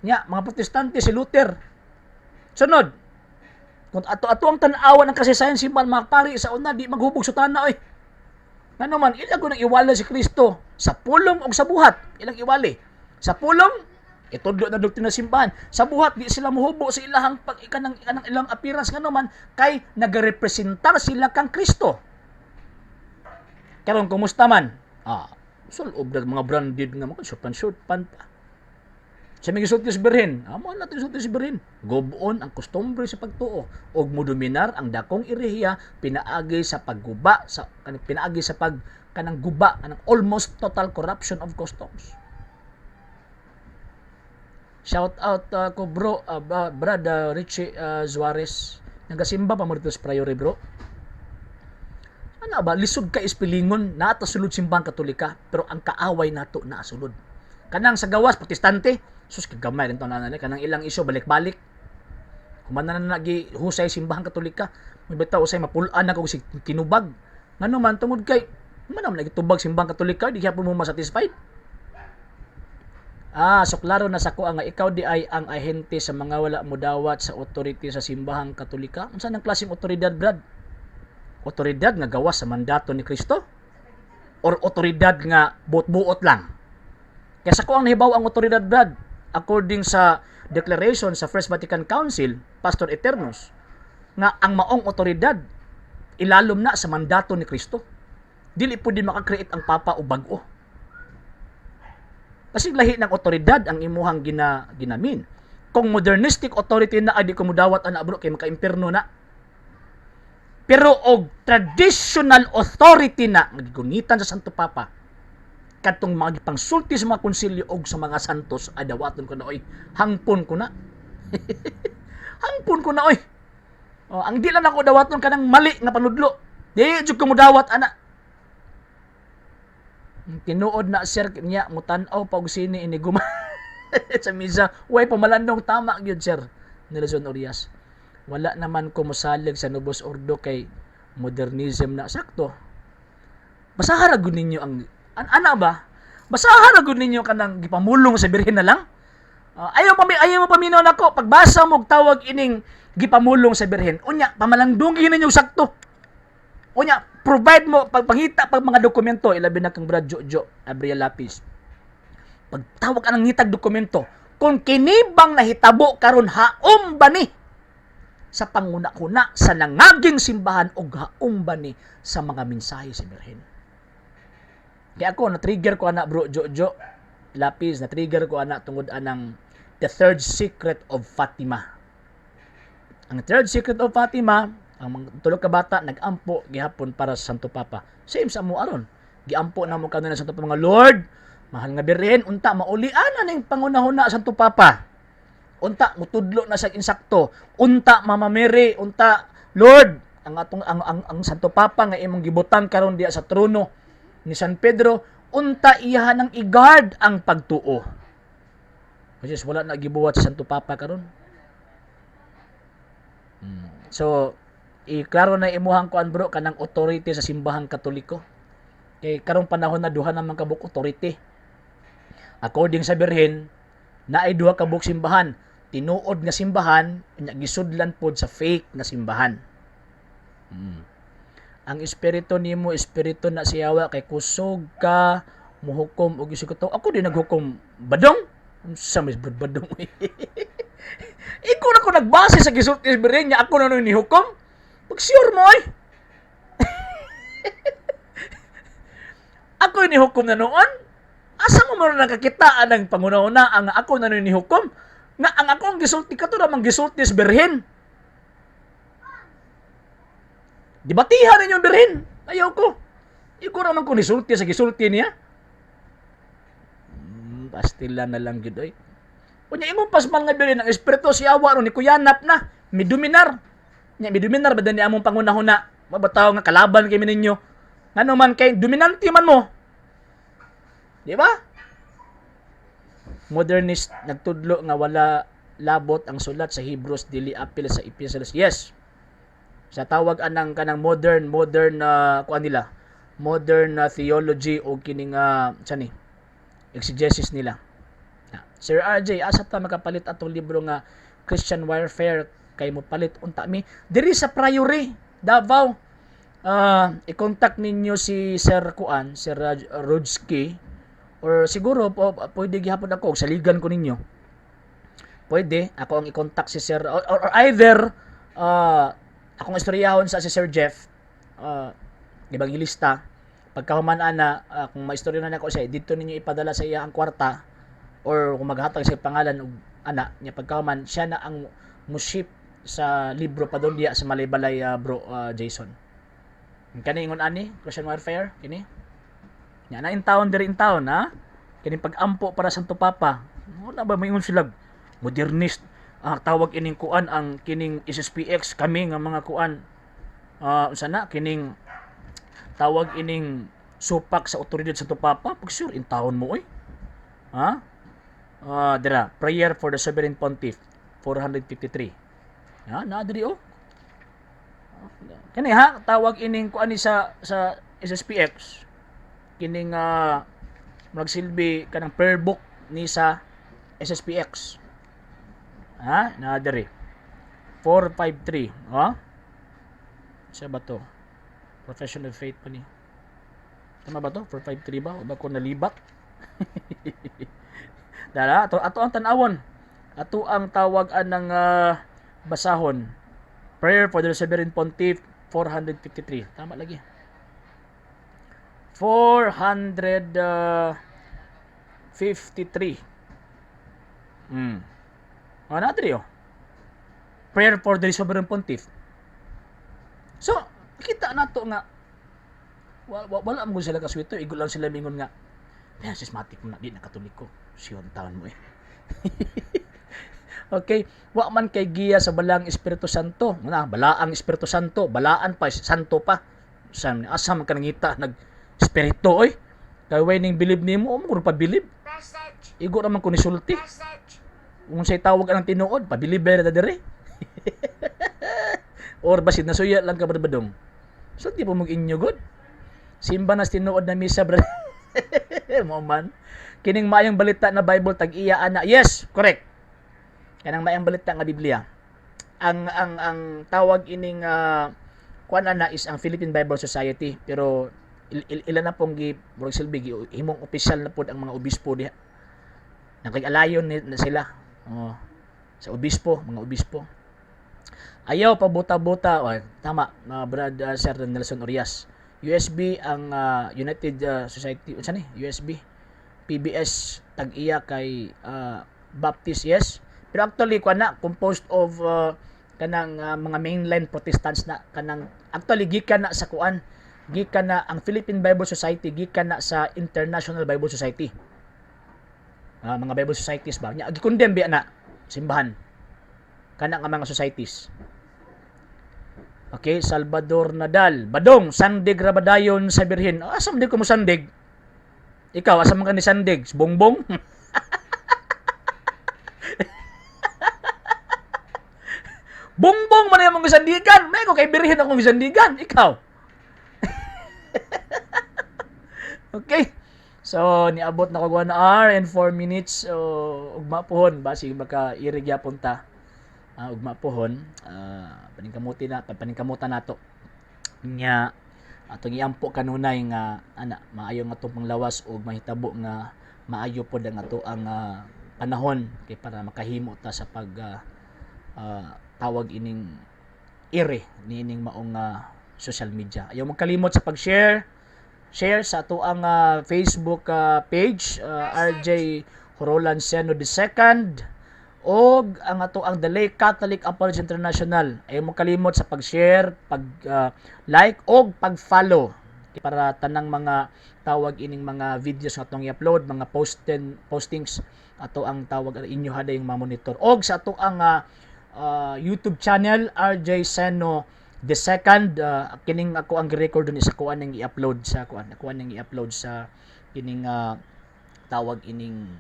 Nya, mga Protestante si Luther. Sunod, kung ato-ato ang tan-awan ang kasaysayan simbahan, mga pari sa una di maghubog sutana oy. Ngano man ilang ko nang iwala si Kristo sa pulong og sa buhat, ilang iwali. Sa pulong itudlo na doktrina simbahan. Sa buhat di sila mohubo sa ilahang pag ikanang kanang ilang appearance, ngano man kay nagarepresentar sila kang Kristo. Karon kumusta man? Ah, sulob na mga branded nga mga supan-supan pa. Sa mga gisulti sa Birhen, amo na natin gisulti sa Birhen. Gobon ang kostumbre sa pagtuo ug modominar ang dakong erehiya pinaagi sa pagguba sa kanang pinaagi sa pag kanang guba, kanang almost total corruption of customs. Shout out ko bro, Brad Richie Suarez. Nagasimba pa mo dito sa Priory, bro. Ano ba, lisod ka ispilingon, naa ta sulod Simbahang Katolika, pero ang kaaway nato naa sulod. Kanang sa gawas, Protestante, sus kagamay rin to na kanang ilang isyo balik-balik. Human na na husay Simbahang Katolika, may bitaw usay mapul-an na kog si kinubag. Ngano man tungod kay man naman nagitubag Simbahang Katolika, di gyapon mo masatisfied. Ah, so klaro na sa ko nga ikaw di ay ang ahente sa mga wala modawat sa authority sa Simbahang Katolika. Unsa nang klaseng otoridad, Brad? Otoridad nga gawas sa mandato ni Kristo? Or otoridad nga buot-buot lang? Kaya sa ko ang nahibaw ang otoridad, Brad, according sa declaration sa First Vatican Council, Pastor Eternus, nga ang maong otoridad ilalom na sa mandato ni Kristo. Dili pwede makakreate ang Papa og bag-o. Kasi lahi ng otoridad ang imuhang ginamin. Kung modernistic authority na, ay di ko mudawat ana bro kay maka-impierno na. Pero og traditional authority na nga gigunitan sa Santo Papa kadtong mga gipangsulti sa mga konsilyo og sa mga santos, ay dawaton ko na oy, hangpon ko na. Hangpon ko na oy. Oh, ang di lang ako dawaton kanang mali nga panudlo. Di jud ko mudawat ana. Tinuod na sir niya mutan-aw pa og sine iniguma sa misa. Way pamalandong, tama gyud, Sir Nelson Orias. Wala naman ko mosalig sa Novus Ordo kay modernism na, sakto. Basahan ra gud ninyo ang ana ba? Basahan ra gud ninyo kanang gipamulong sa Birhen na lang. Ayaw mo paminaw nako pagbasa mo og tawag ining gipamulong sa Birhen. Unya pamalandungi ninyo sakto. Unya provide mo pagpangita pag mga dokumento, ilabi na kang Brad Jojo Abriel Lapis. Pagtawag anang ngitag dokumento kung kini bang nahitabo karon haom ba ni sa panguna-kuna sa nangaging simbahan o haom ba ni sa mga mensahe sa Birhen. Kaya ako, na-trigger ko ana bro Jojo Lapis, na-trigger ko ana tungod anang The Third Secret of Fatima. Ang Third Secret of Fatima, ang mga tulo ka bata nag-ampo gihapon para sa Santo Papa. Same sa amo aron. Giampo na mo kanila sa Santo Papa, mga Lord, mahal nga Birhen, unta maulian na ning pangunahuna sa Santo Papa. Unta mutudlo na sa insakto. Unta Mama Mary, unta Lord, ang atong ang Santo Papa nga imong gibutan karon diya sa trono ni San Pedro, unta iya nang i-guard ang pagtuo. Which is wala na gibuhat sa Santo Papa karon. So, iklaro na imuhang kuan bro kanang authority sa Simbahang Katoliko. Kay karong panahon na duha naman kabuk authority. According sa Birhen, naay duha ka buok simbahan, tinuod nga simbahan nya gisudlan pod sa fake nga simbahan. Ang espiritu nimo espiritu na siyawa kay kusog ka muhukom og isig. Ako di naghukom, badong. Unsa may badong? Ikaw na ko nagbase sa gisulti sa Birhen niya ako na nung nihukom. Pag sure mo ay. Ako ni hukom na noon. Asa mo man nakakitaan ang panguna-una ang ako na ni hukom? Nga ang akong gisulti kato ramang gisulti sa birhen. Debatihan ninyo ang birhen. Ayaw ko. Ikaw raman ko nisulti sa gisulti niya. Pastila na lang gid oy. Unya ingon pas man nga birhen ang espiritu si awa ron ni kuyanap na midominar. Nya midominar ba ni among pangunahuna? Mabataw nga kalaban kay ninyo. Ngano man kay dominante man mo. Di ba? Modernist nagtudlo nga wala labot ang sulat sa Hebrews, dili apil sa Epistles. Yes. Sa tawag anang kanang modern modern na kuan nila. Modern na theology o kining sa ni exegesis nila. Na, Sir RJ, asa ta makapalit atong libro nga Christian Warfare kay mo palit unta mi diri sa Priory, Davao? I-contact ninyo si Sir Kuan, Sir Rodski, or siguro po, pwede gihapon ako og saligan ko ninyo. Pwede ako ang i-contact si Sir or either akong istoryahon sa si Sir Jeff, evangelista. Pagkahuman ana, kung maistorya na nako siya dito, ninyo ipadala sa iya ang kwarta or kung maghatag sa pangalan og ana niya, pagkahuman siya na ang muship sa libro padung diya sa Malaybalay, bro Jason. Kani ingon ani Christian Warfare kini nya na in town, diri in town ha, kini pag-ampo para Santo Papa. Wala ba maingon sila modernist? Tawag ining kuan ang kining SSPX, kami nga mga kuan, unsa na kining tawag ining supak sa otoridad sa Santo Papa. Pag sure in town mo oy ha. Dira, Prayer for the Sovereign Pontiff 453 ha, na diri oh. Kani ha, tawag ining kuan ni sa SSPX kining magsilbi kanang prayer book ni sa SSPX ha, na diri 453 ha. Siya ba to? Profession of Faith pa ni. Tama ba to? 453 ba o ba ko nalibat? Dara ato, ato ang tan-awon, ato ang tawag anang basahon. Prayer for the Sovereign Pontiff 453, tama lagi, 453. Ano na oh. Prayer for the Sovereign Pontiff. So, kita nato nga wala, wala mo sila kaswito, igo lang sila mingon nga kaya systematic mo na di na Katoliko. Siyon taon mo eh. Okay, wa man kay giya sa Balaang Espiritu Santo. Na, Balaang Espiritu Santo, balaan pa, santo pa. Sa asa man ka nangita nag espiritu oy? Kay way ning bilib nimo, mo pa bilib. Igo naman ko nisulti. Kung say tawag ang tinuod, pabiliber na dire. Or basid nasuya lang ka badong. Sulti po mag inyo god. Simba na tinuod na misa, brother. Mo man. Kining Maayong Balita na Bible tag-iya ana. Yes, correct. Kanang Maayong Balita nga Biblia. Ang tawag ining kuan ana is ang Philippine Bible Society, pero ila na pong gi murag silbi gi himong opisyal na pod ang mga obispo diha. Nakig-alayon ni na sila. Oh, sa obispo, mga obispo. Ayaw pabuta-buta. Oh, tama, mga Brad Sir Nelson Orias. USB ang United Society, unsa ni? USB. PBS tag-iya kay Baptist, yes. Pero actually kuan na composed of kanang mga mainline Protestants na kanang actually gikan na sa kuan, gikan na ang Philippine Bible Society, gikan na sa International Bible Society. Mga Bible societies ba? Nya gi-condemn biya na simbahan kana nga mga societies. Okay, Salvador Nadal. Badong, sandig ra ba dayon sa birhen? Asa man di ko mo sandig? Ikaw, asa man ka ni sandig? Bongbong? Bongbong man yung mga sandigan. May ko kay birhen akong gisandigan. Ikaw. Okay. So, niabot na kog 1 hour and 4 minutes. So, ugma pohon. Basi maka irig yapon ta. Ugma pohon. Paningkamuti na, paningkamutan nato. Nya atong iampo kanunay nga ana maayo nga atong panglawas ug mahitabo nga maayo pod ang ato ang panahon kay para makahimo ta sa pag tawag ining Ire niining maong social media. Ayaw magkalimot sa pag-share share sa ato ang Facebook page, RJ Horolan Seno II, og ang ato ang The Lay Catholic Apologist International. Ayaw mo kalimot sa pag-share, pag like og pag-follow para tanang mga tawag ining mga videos nga atong i-upload, mga postings, ato ang tawag inyo haday yung ma-monitor. Og sa ato ang YouTube channel, RJ Seno the second, kining ako ang gi-record dun sa kuan ning i-upload sa kuan, ako ning i-upload sa kining tawag ining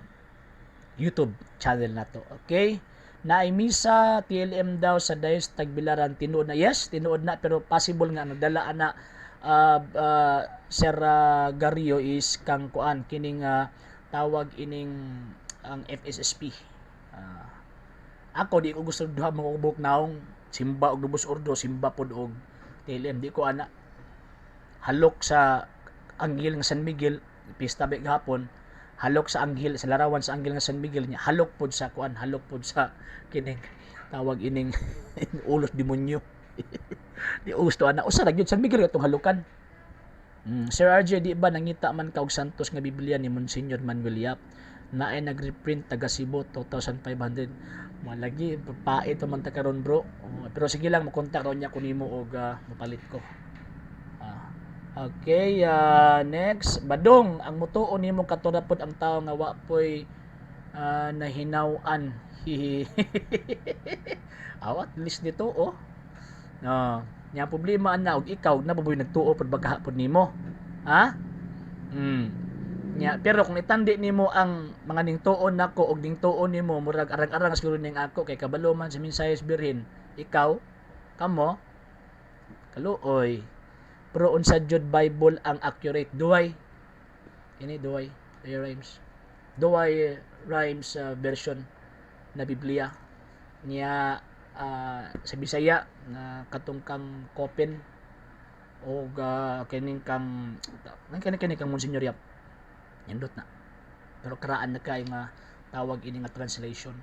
YouTube channel nato. Okay? Naay misa TLM daw sa Diocese Tagbilaran, tinuod na? Yes, tinuod na, pero possible nga nagdala ana, Sir Gario, is kang kuan kining tawag ining ang FSSP. Ako di ko gusto duha mga kubok naong simba og Novus Ordo, simba pod og TLM, di ko ana. Halok sa Anghel nga San Miguel, pista ba gahapon, halok sa anghel, sa larawan sa anghel nga San Miguel niya, halok pod sa kuan, halok pod sa kining tawag ining ulos demonyo. Di gusto ana, usa ra gyud San Miguel atong halukan. Sir RJ, di ba nangita man ka og Santos nga Biblia ni Monsignor Manuel Yap? Naay nag-reprint taga Cebu, 2,500. Malagi pait pa man ta karon, bro. Oh, pero sige lang, mo-contact raw niya ko nimo og mapalit ko. Okay, next. Badong, ang mutuo nimo katura pod ang tao nga wa poy nahinaw-an. Hihi. Aw, at least nito oh. No, nya problema ana og ikaw na baboy nagtuo pod bagahapon nimo. Ha? Nya pero kung itandi nimo ang mga ningtuon nako og ningtuon nimo, murag arang-arang siguro ning ako kay kabalo man sa mensahe sa Birhen. Ikaw, kamo kaluoy. Pero unsa jud Bible ang accurate? Duway. Ini duway, Douay Rheims. Douay Rheims version na Biblia. Nya sa Bisaya na katong kang Copen og kining kang kani kani kang Monsignor Yap. Nindot na. Pero karaan na kay nga tawag ini nga translation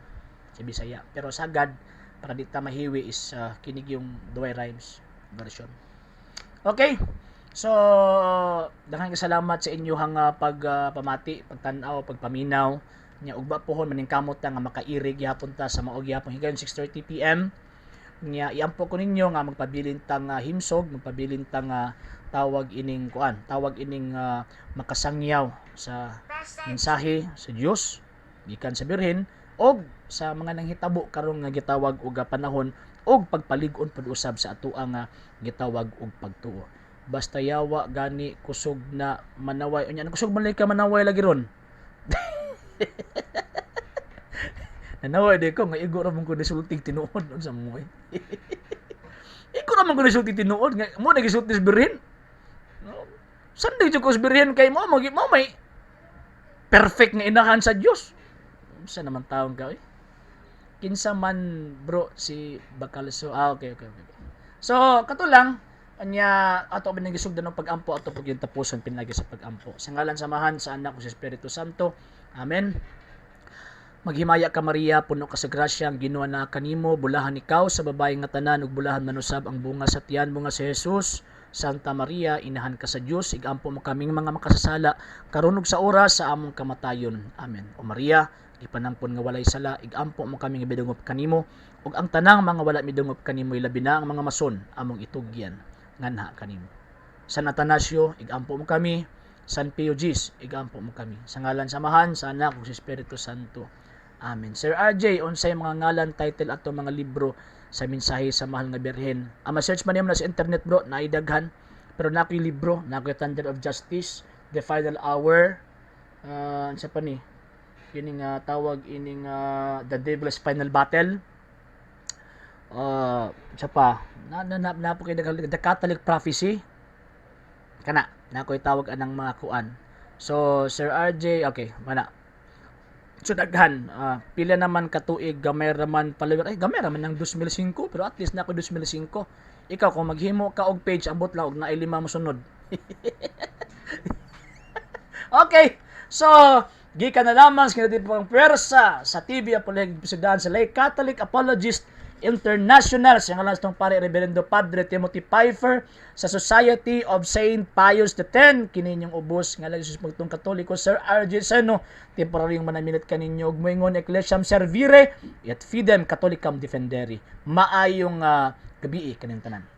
sa Bisaya. Pero sagad para di ta mahiwi is kinig yung Douay Rheims version. Okay. So, daghang salamat sa inyong pagpamati, pagtan-aw, pagpaminaw. Nya ugba pohon maningkamot ta nga makairi gihapon ta sa mao gihapon higayon 6:30 PM. Nya iampo ko ninyo nga magpabilin ta nga himsog, magpabilin ta nga tawag ining kuan, tawag ining makasangyaw sa mensahe sa Dios gikan sa Birhen og sa mga nanghitabo karon nga gitawag og panahon og pagpalig-on pud usab sa atoa nga gitawag og pagtuo. Basta yawa gani kusog na manaway. Unya kusog man ka manaway lagi ron. Nanaway di ko nga igo ra man ko nisulti tinuod, unsa mo eh. Igo ra man ko nisulti tinuod nga mo na gisulti sa Birhen. No? Sunday jud ko sa Birhen kay mo mo may perfect nga inahan sa Dios. Unsa naman taon ka eh? Kinsa man bro si Bacalso? Ah, okay. So, kato lang anya ato ba gisugdan ng pag-ampo, ato pag yung tapuson pinagi sa pag-ampo. Sa ngalan sa Amahan, sa Anak ug sa Espiritu Santo. Amen. Maghimaya ka, Maria, puno ka sa grasya, ang Ginoo naa kanimo, bulahan ikaw sa babae nga tanan ug bulahan man usab ang bunga sa tiyan mo nga si Jesus. Santa Maria, inahan ka sa Dios, igampo mo kaming mga makasasala karon ug sa oras sa among kamatayon. Amen. O Maria, gipanampon nga walay sala, igampo mo kaming midungop kanimo ug ang tanang mga wala midungop kanimo, ilabi na ang mga mason, among itugyan nganha kanimo. San Atanasio, igampo mo kami. San Pio X, igampo mo kami. Sa ngalan sa Amahan, sa Anak ug sa Espiritu Santo. Amen. Sir RJ, unsay mga ngalan, title ato mga libro sa mensahe sa mahal nga Birhen? Ah, ma-search man nimo na sa internet, bro, naidaghan. Pero na ako'y libro, na ako'y Thunder of Justice, The Final Hour, unsa pa ni? Kining tawag ining The Devil's Final Battle. Unsa pa? Na na na, na po kay The Catholic Prophecy. Kana, na ako'y tawag anang mga kuan. So, Sir RJ, okay, mana. So daghan, pila naman katuig gamay raman follower, ay gamay raman ng 2005, pero at least na ako 2005. Ikaw kung maghimo ka og page, ambot lang og naay lima mo sunod. Okay. So, gikan na lamang sa kinatibukang pwersa sa TV Apologia, sa Lay Catholic Apologist International. Sa ngalan sa atong pare, Reverendo Padre Timothy Pfeiffer, sa Society of Saint Pius X, kini inyong ubos nga Jesus magtuong Katoliko, Sir RJ Seno, temporaryong manaminit kaninyo ug moingon: Ecclesiam Servire et Fidem Catholicam Defendere. Maayong gabi kaninyong tanan.